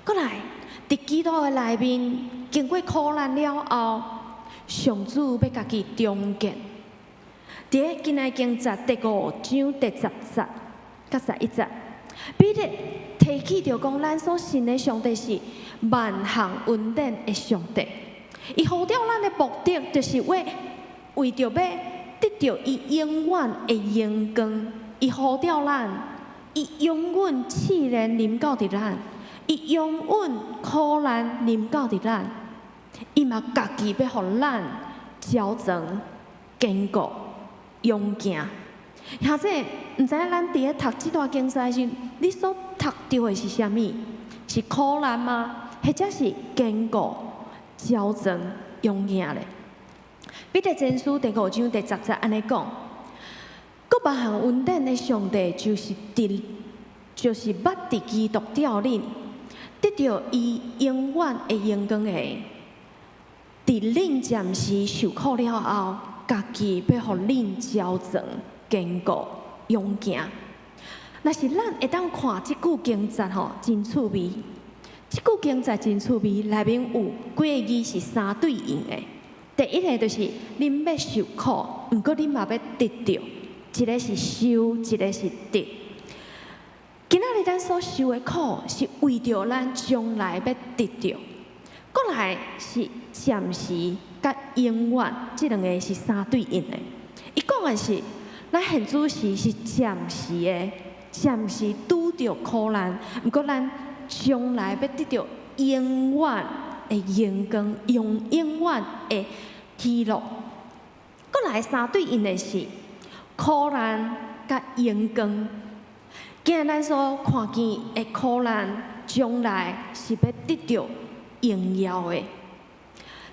閣來，佇基督的內面，經過苦難了後，上主欲家己重建。佇個今仔經節第五章第十節佮11節，彼得提起著講，咱所信的上帝是萬項恩典的上帝。伊呼召咱的目的，就是為著欲得著伊永遠的榮光。伊呼召咱，伊容忍試煉臨到佇咱，伊容忍苦難臨到佇咱，伊嘛家己欲予咱矯正、堅固、勇健。兄弟，毋知影咱佇咧讀這段經節時，你所讀著的是啥物？是苦難嗎？或者是堅固、矯正、勇健咧？彼得前書第五章第十節按呢講：閣萬項恩典的上帝，就是捌佇基督召恁，得著伊永遠的榮光的，佇恁暫時受苦了後，家己欲予恁矯正、堅固、勇健。若是咱會當看這句經節吼，真趣味。這句經節真趣味，內面有幾个字是相對應的。第一个就是恁欲受苦，毋過恁嘛欲得著，一个是受，一个是得。今仔日咱所受的苦，是為著咱將來欲得著。過來是暫時佮永遠，這兩个是相對應的。伊講的是，咱現此時是暫時的，暫時拄著苦難，毋過咱將來欲得著永遠的榮光，永遠的喜樂。過來相對應的是苦難佮榮光。今日咱所看見的苦難，將來是欲得著榮耀的。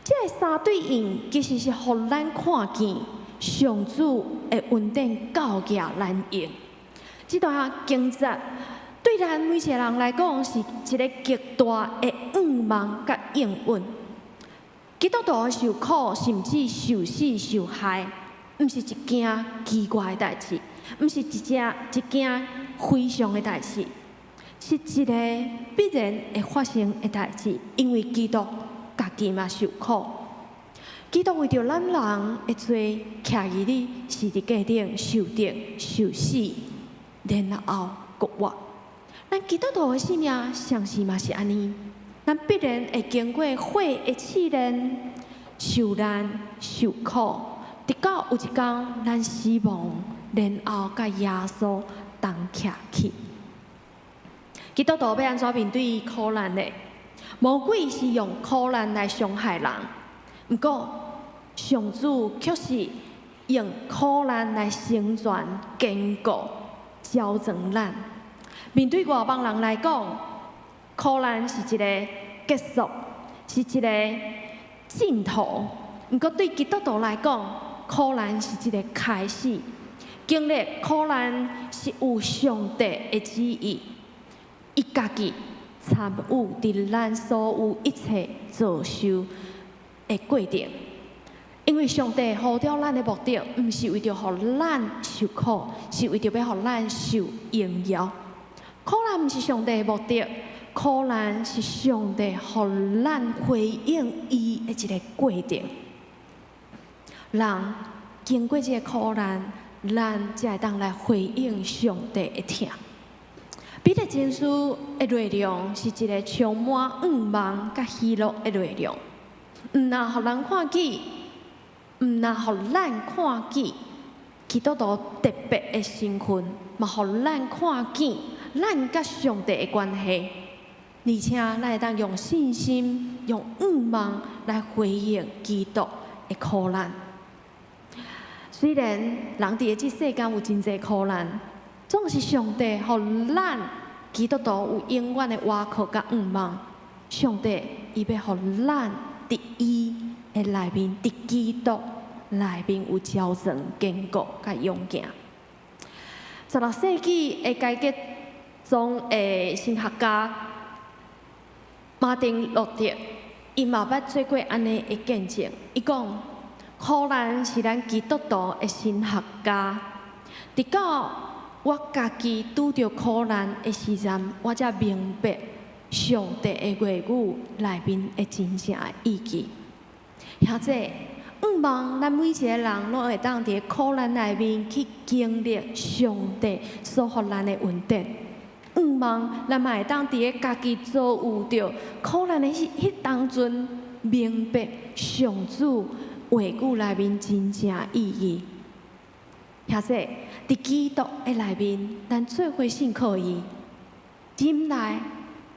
這个相對應其實是予咱看見上主的恩典夠額咱用。這段經節對咱每一个人來講是一个極大的向望佮應允。基督徒受苦，甚至受死受害，毋是一件奇怪的代誌，毋是一件非常的代誌，是一个必然會發生的代誌。因為基督家己嘛受苦，基督為著咱人的罪，徛佇咧十字架頂受釘受死，然後復活。咱基督徒的生命，相似嘛是按呢，咱必然會經過火的試煉、受難、受苦，直到有一工咱死亡，然後佮耶穌同徛去。基督徒欲按怎面對苦難呢？魔鬼是用苦難來傷害人，毋過上主卻是用苦難來成全、堅固、矯正咱。面對外邦人來講，苦難是一個結束，是一個盡頭。毋過對基督徒來講，苦難是一個開始。經歷苦難是有上帝的旨意，伊家己參與佇咱所有一切遭受的過程。因為上帝呼召咱的目的，毋是為著予咱受苦，是為著欲予咱受榮耀。苦難毋是上帝的目的，苦難是上帝予咱回應伊的一个過程。人經過這个苦難，咱才會當來回應上帝的疼。彼得前書的內容是一个充滿向望佮喜樂的內容，毋但予人看見，毋但予咱看見基督徒特別的身份，嘛予咱看見咱佮上帝的關係，而且咱會當用信心、用向望來回應基督的苦難。雖然人佇這世間有真濟苦難，總是上帝予咱基督徒有永遠的倚靠佮向望。上帝伊欲予咱佇伊的內面，佇基督內面有矯正、堅固佮勇健。16世紀的改革宗的神學家馬丁路德，伊嘛捌做過按呢的見證。伊講，苦難是咱基督徒的神學家。直到我家己拄著苦難的時陣，我才明白上帝的話語內面的真正的意義。兄弟，向望咱每一个人攏會當佇苦難內面去經歷上帝所予咱的恩典。向望咱嘛會當佇家己遭遇著苦難的彼當陣，明白上主話語內面真正意義。兄弟，佇基督的內面，咱做伙信靠伊，忍耐，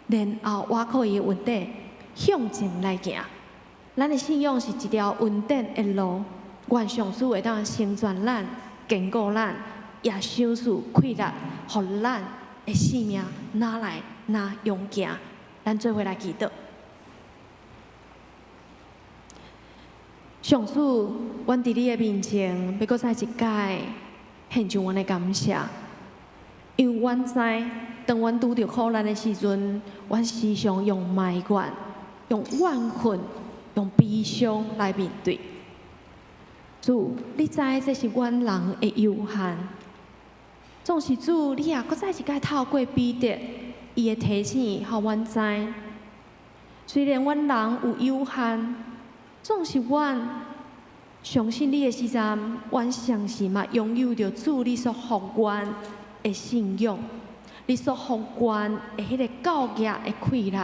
然後倚靠伊的恩典，向前來行。咱的信仰是一條恩典的路，願上主會當成全咱、堅固咱，也賞賜氣力，予咱的生命愈來愈勇健。咱做伙來祈禱。上主，阮佇你的面前，欲閣再一擺獻上阮的感謝，因為阮知，當阮拄著苦難的時陣，阮時常用埋怨、用怨恨、用悲傷來面對。主，你知這是阮人的有限，總是主，你也閣再一擺透過彼得伊的提醒，予阮知，雖然阮人有有限，總是阮相信你的時陣，阮相信嘛擁有著主你所予阮的信仰，你所予阮的彼个教業的氣力，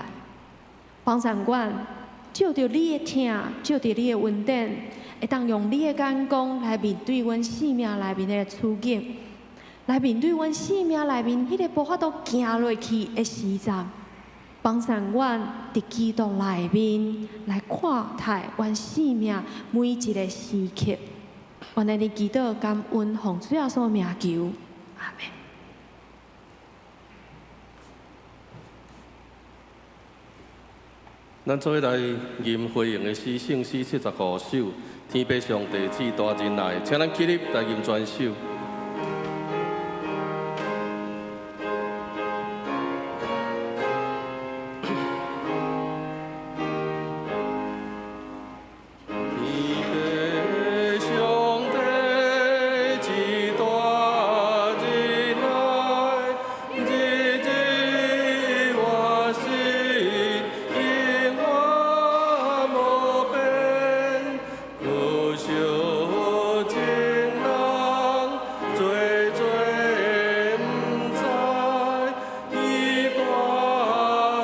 幫助阮藉著你的疼，藉著你的恩典，會當用你的眼光來面對阮生命內面的處境，來面對阮生命內面彼個無法度行落去的時陣，幫助阮佇基督內面來看待阮生命每一个時刻。阮按呢祈禱感恩，奉主耶穌名求，阿們。咱做伙來吟回應的詩，聖詩75首，天父上帝至大仁愛，請咱起立來吟全首。天父上帝至大仁愛，日日我心永遠無變，可惜情人做做毋知，伊大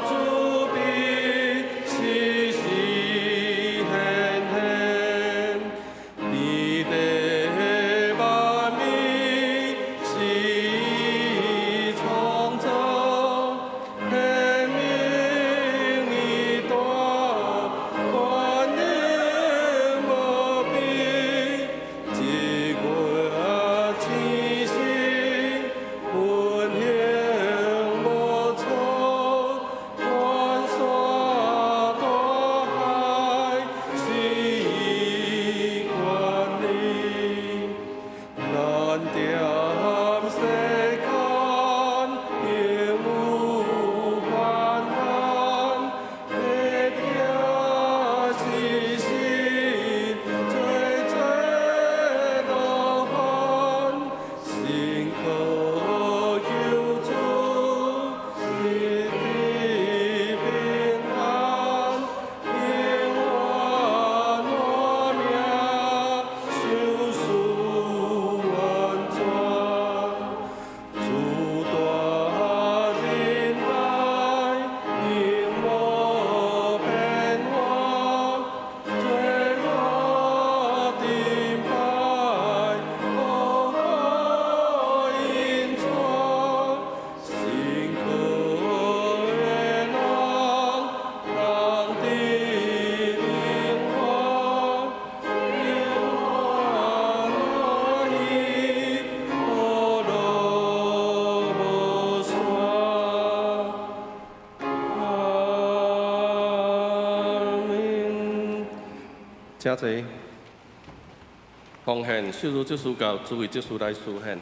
慈悲時時顯現，天地萬物是伊創造，顯明伊大權能無比，一月星星運行無錯，觀山大海是伊管理，難點世間永無患難，欲聽時時做做樂歡，信靠救主日日平安，永遠活命受數完全。主大仁愛永無變化，做我頂拜好引帶，辛苦的人通得榮華，永遠歡喜福樂無散。阿們。請坐。奉獻，秀如執事佮諸位執事來司獻。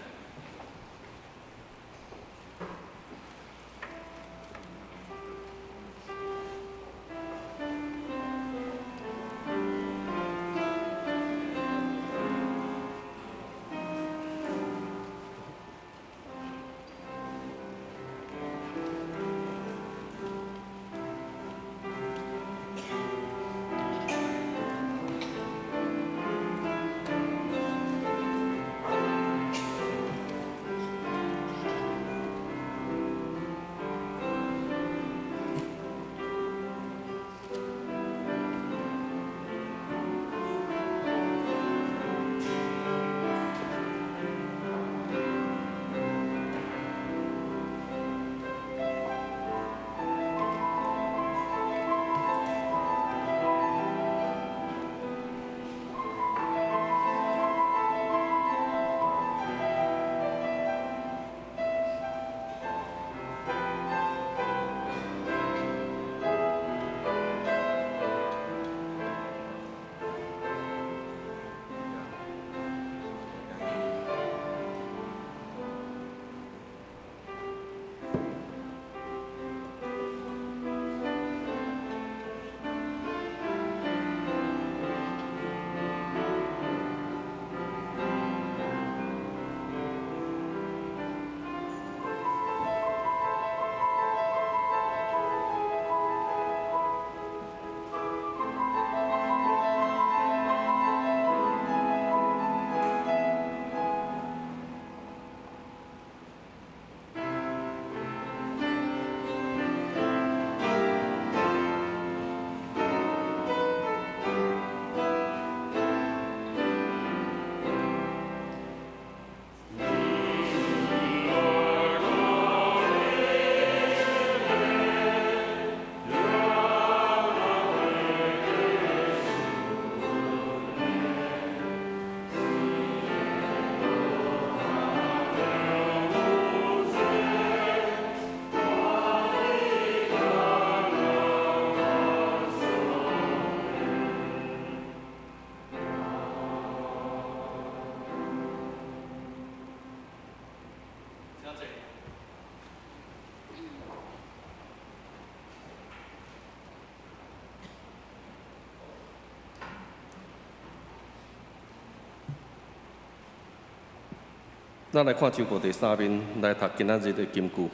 咱來看週報第三面，來讀今仔日的金句。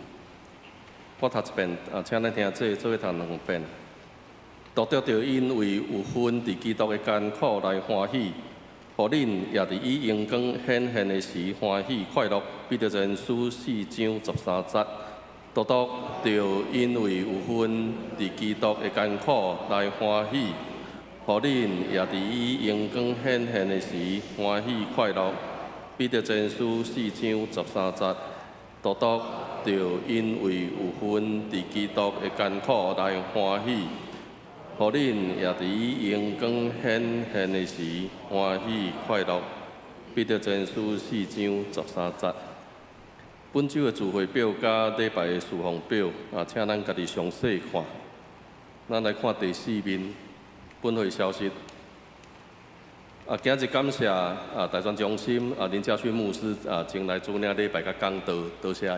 我讀一遍，啊，請咱聽這做伙讀兩遍。獨獨著因為有份佇基督的艱苦來歡喜，予恁也佇伊榮光顯現的時歡喜快樂。彼得前書四章十三節。獨獨著因為有份佇基督的艱苦來歡喜，予恁也佇伊榮光顯現的時歡喜快樂。彼得前書四章十三節。獨獨著因為有份佇基督的艱苦來歡喜，予恁也佇伊榮光顯現的時歡喜快樂。彼得前書四章十三節。本週的聚會表佮禮拜的侍奉表啊，請咱家己詳細看。咱來看第四面，本會消息。啊，今日感謝啊大專中心啊林家勳牧師啊前來主領禮拜佮講道，多謝。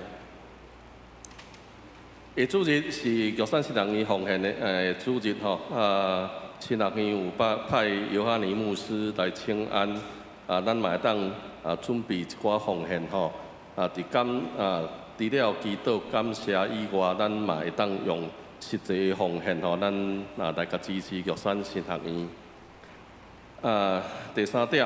下主日是玉山神學院奉獻的主日吼，啊，神學院有派派尤哈尼牧師來請安，啊，咱嘛會當啊準備一寡奉獻吼，啊，佇感啊除了祈禱感謝以外，咱嘛會當用實際的奉獻吼，咱啊來共支持玉山神學院。啊，第三點，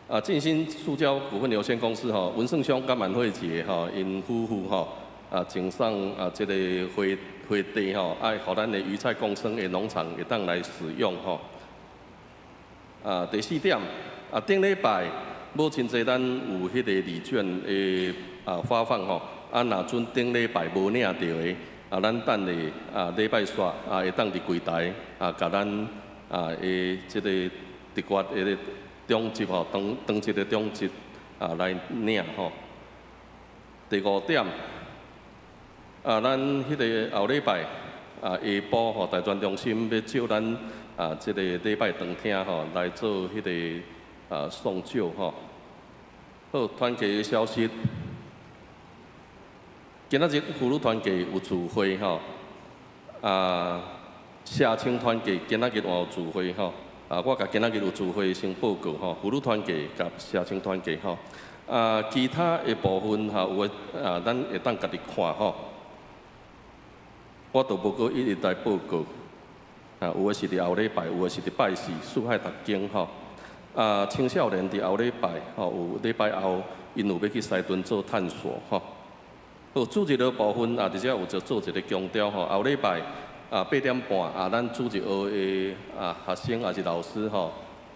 啊，振興塑膠股份有限公司吼，文勝兄佮滿慧姐吼，𪜶夫婦吼，啊，贈送啊，這個花花地吼，愛予咱的魚菜共生的農場會當來使用吼。啊，第四點，啊，頂禮拜母親節咱有彼個禮券的啊發放吼，啊，若準頂禮拜無領著的，啊，咱等下啊禮拜煞啊會當佇櫃台啊，共咱啊的這個直覺的長執吼，當當值的長執啊來領吼。第五點，啊，咱彼個後禮拜啊下晡吼，大專中心欲借咱啊這個禮拜堂廳吼來做彼個啊送酒吼。好，團契的消息，今仔日婦女團契有聚會吼，啊，社青團契今仔日嘛有聚會吼，啊，我共今仔日有聚會先報告吼，婦女團契佮社青團契吼，啊，其他的部分吼有的啊，咱會當家己看吼。我都無閣一一來報告，啊，有的是佇後禮拜，有的是佇拜四，四海讀經吼。啊，青少年佇後禮拜吼，有禮拜後，𪜶有欲去西屯做探索吼。好，主日的部分啊，佇遮有就做一个強調吼，後禮拜啊8點半啊，咱主日學的啊學生抑是老師吼，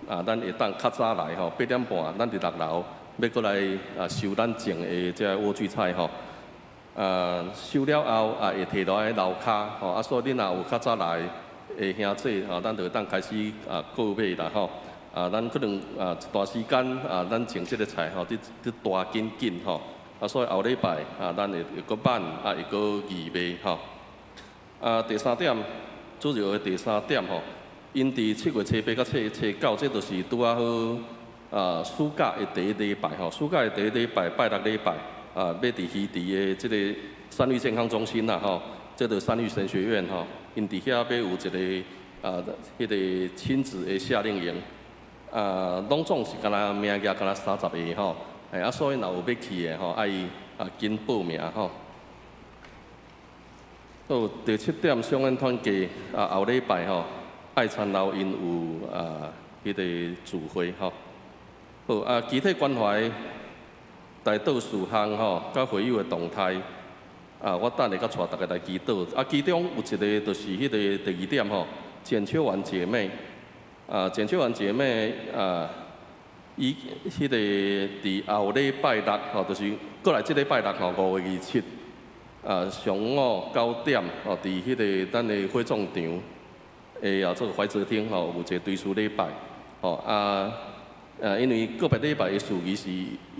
啊，咱會當較早來吼，八點半咱佇六樓欲閣來啊收咱種的這萵苣菜吼。啊，收了後啊，會提落來樓跤吼，啊，所以恁若有較早來的兄姊吼，咱就會當開始啊購買啦吼。啊，咱可能啊一段時間啊，咱種這个菜吼，佇佇大緊緊吼。啊，所以後禮拜啊，咱會會閣挽啊，會閣義賣吼。啊，第三點，主日的第三點吼，𪜶佇7月初八佮7月初九，這就是拄仔好啊暑假的第一禮拜吼，暑假的第一禮拜拜六禮拜啊，欲佇魚池的這个三育健康中心啦吼，這个三育神學院吼，𪜶佇遐欲有一个啊，彼个親子的夏令營，啊，攏總是敢若名額敢若30個吼，欸啊，所以若有欲去的吼，愛啊緊報名吼。好，第七點，雙恩團契啊，後禮拜吼，愛餐樓𪜶有啊，彼个聚會吼。好啊，肢體關懷代禱事項吼，佮會友的動態啊，我等下閣帶大家來祈禱。啊，其中有一个就是彼个第二點吼，簡秋婉姐妹啊，簡秋婉姐妹啊，伊彼個佇後禮拜六吼，就是過來這禮拜六吼，5月27啊，上午9點吼，佇彼个咱的會眾場的啊，這個懷澤廳吼，有一個追思禮拜吼啊。啊，因為個別禮拜的司儀是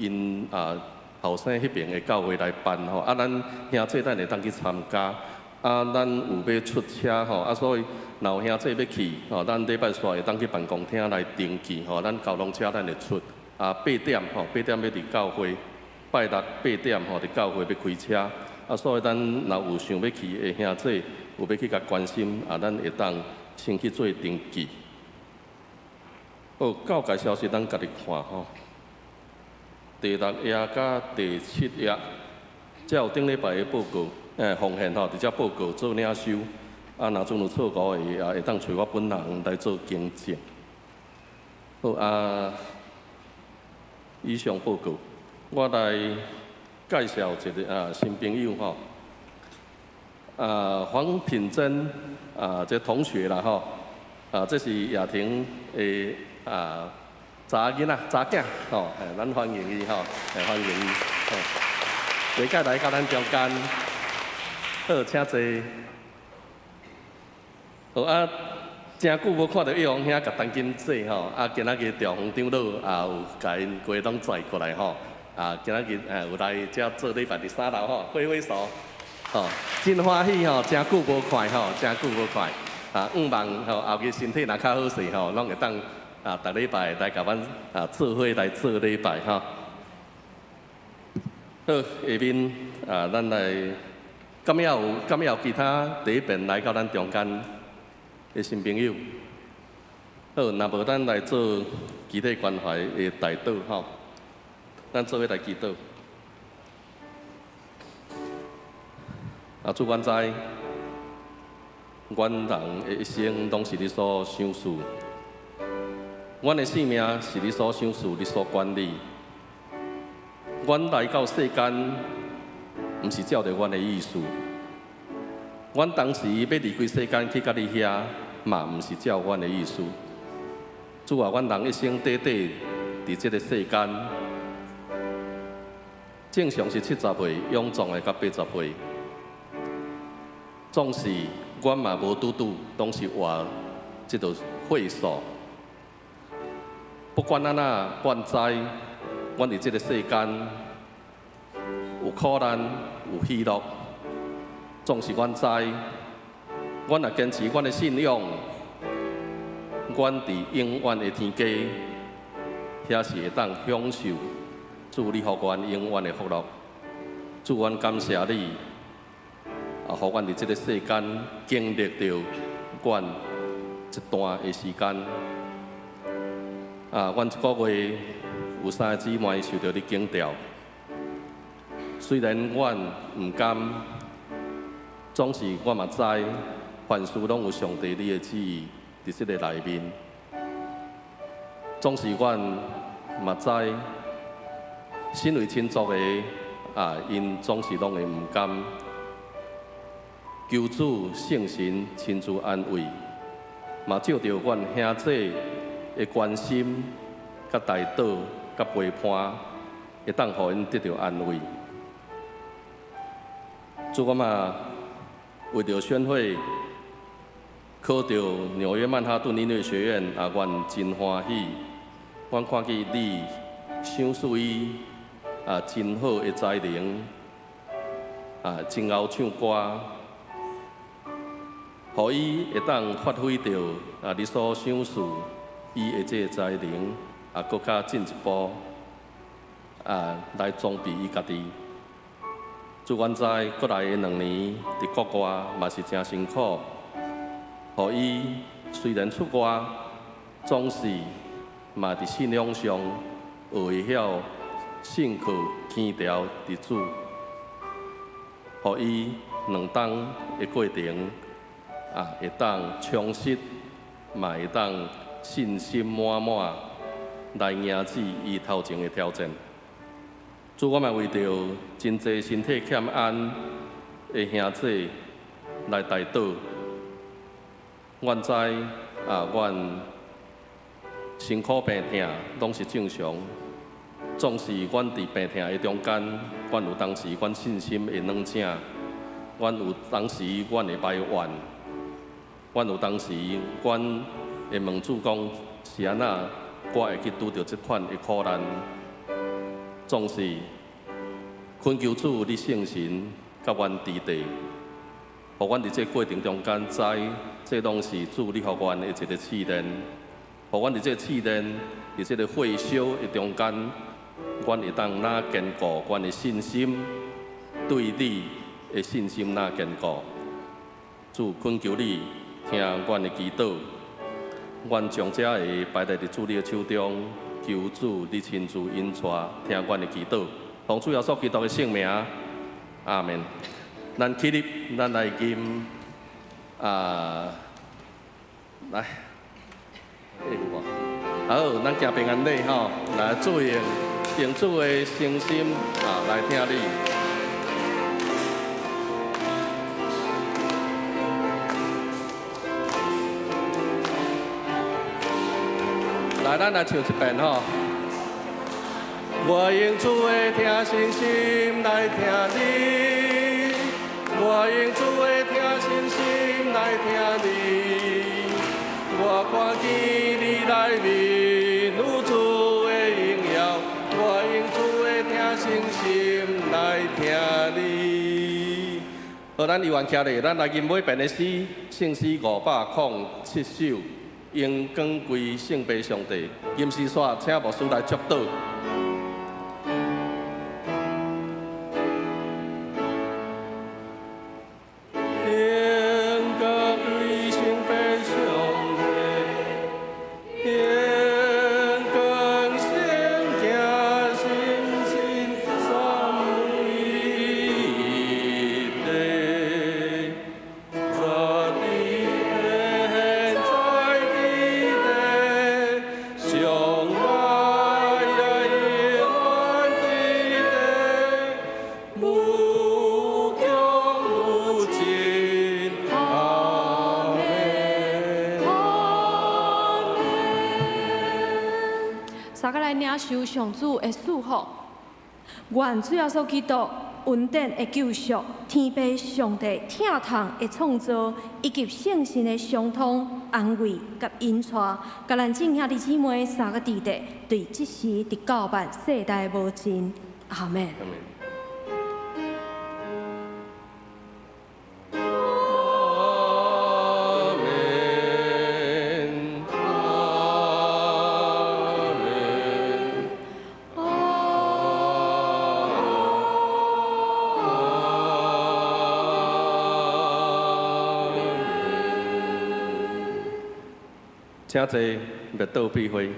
𪜶啊後生彼爿的教會來辦吼，啊，咱兄姊咱會當去參加，啊，咱有欲出車吼，啊，所以若有兄姊欲去吼，咱禮拜煞會當去辦公廳來登記吼，咱交通車咱會出，啊，八點吼，八點欲佇教會，拜六八點吼，佇教會欲開車，啊，所以咱若有想欲去的兄姊，有欲去共關心，啊，咱會當先去做登記。好，教界消息咱家己看吼。第六頁佮第七頁，才有頂禮拜的報告，奉獻吼，佇遮報告做領收。啊，若陣有錯誤的，也會當揣我本人來做更正。好啊，以上報告，我來介紹一个新朋友吼。黃品珍啊，這同學啦吼，啊，這是雅婷的查囡仔、查囝吼，咱歡迎伊吼，歡迎伊，吼，下屆來到咱中間，好，請坐。好啊，誠久無看著葉王兄佮陳金姐吼，啊，今仔日調洪長老也有共𪜶規攏載過來吼，啊，今仔日有來遮做禮拜佇三樓吼，揮揮手，吼，真歡喜吼，誠久無看吼，誠久無看，啊，向望吼後日身體若較好勢吼，攏會當逐禮拜來共阮做伙來做禮拜吼。好，下面啊，咱來，敢猶有其他第一遍來到咱中間的新朋友？好，若無咱來做肢體關懷的代禱吼，咱做伙來祈禱。啊，主，阮知，阮人的一生攏是你所賞賜，阮的性命是你所賞賜，你所管理。阮來到世間，毋是照著阮的意思。阮當時欲離開世間去佮你遐，嘛毋是照阮的意思。主啊，阮人一生短短佇這个世間，正常是70歲，勇壯的到80歲。總是阮嘛無拄拄，攏是活這个歲數。不管按怎，阮知，阮佇這个世間有苦難，有喜樂。總是阮知，阮若堅持阮的信仰，阮佇永遠的天家，遐是會當享受主你予阮永遠的福樂。主，阮感謝你，啊，予阮佇這个世間經歷著阮一段的時間。啊，阮這個月有三個姊妹受著你警調，雖然阮毋甘，總是我嘛知，凡事攏有上帝你的旨意佇這个內面。總是阮嘛知，身為親族的啊，𪜶總是攏會毋甘。求主聖神親自安慰，嘛藉著阮兄弟的關心、佮代禱、佮陪伴，會當予𪜶得著安慰。主，我嘛為著宣會考著紐約曼哈頓音樂學院，啊，阮真歡喜。阮看見你賞賜伊啊，真好的才能，啊，真𠢕唱歌，予伊會當發揮著啊，你所賞賜伊的這个才能，啊，閣較進一步啊，來裝備伊家己。主，阮知過來的2年佇國外嘛是誠辛苦，予伊雖然出外，總是嘛佇信仰上學會曉信靠堅牢佇主，予伊兩冬的過程啊，會當充實，嘛會當信心滿滿來迎接伊頭前的挑戰。主，我嘛為著真濟身體欠安的兄弟來代禱。阮知啊，阮辛苦病痛攏是正常，總是阮佇病痛的中間，阮有當時阮信心會軟醒，阮有當時阮會埋怨，阮有當時阮會問主講是按怎，我會去拄著這款的苦難。總是懇求主，你聖神佮阮佇地，予阮佇這過程中間知，這攏是主你予阮的一个試煉，予阮佇這試煉，佇這个火燒的中間，阮會當若堅固阮的信心，對你的信心若堅固。主，懇求你聽阮的祈禱，阮將這个擺佇主你的手中，求主你親自引帶，聽阮的祈禱，奉主耶穌基督的聖名，阿門。咱起立，咱來吟啊，來，會有無？好，咱行平安禮吼，來主用用主的誠心啊來聽禮。來，咱來唱一遍吼。我用主的疼惜心來聽你，我用主的疼惜心來聽你。我看見你內面有主的榮耀，我用主的疼惜心來聽你。好，咱猶原徛咧，咱來吟尾遍的詩，聖詩507首。榮光歸聖父上帝，吟詩煞，請牧師來祝禱。榮光歸聖父上帝，榮光聖行神聖三位一體，在地在地地，上愛也永遠佇地，無窮無盡，阿門。三個來領受上主的祝福，願主耶穌基督恩典的救贖，天父上帝疼痛的創造，以及聖神的相通、安慰佮引帶，佮咱眾兄弟姊妹三个弟弟，對這時直到萬世代無盡。阿門。阿門。阿門，阿門。阿門。請坐，默禱閉會。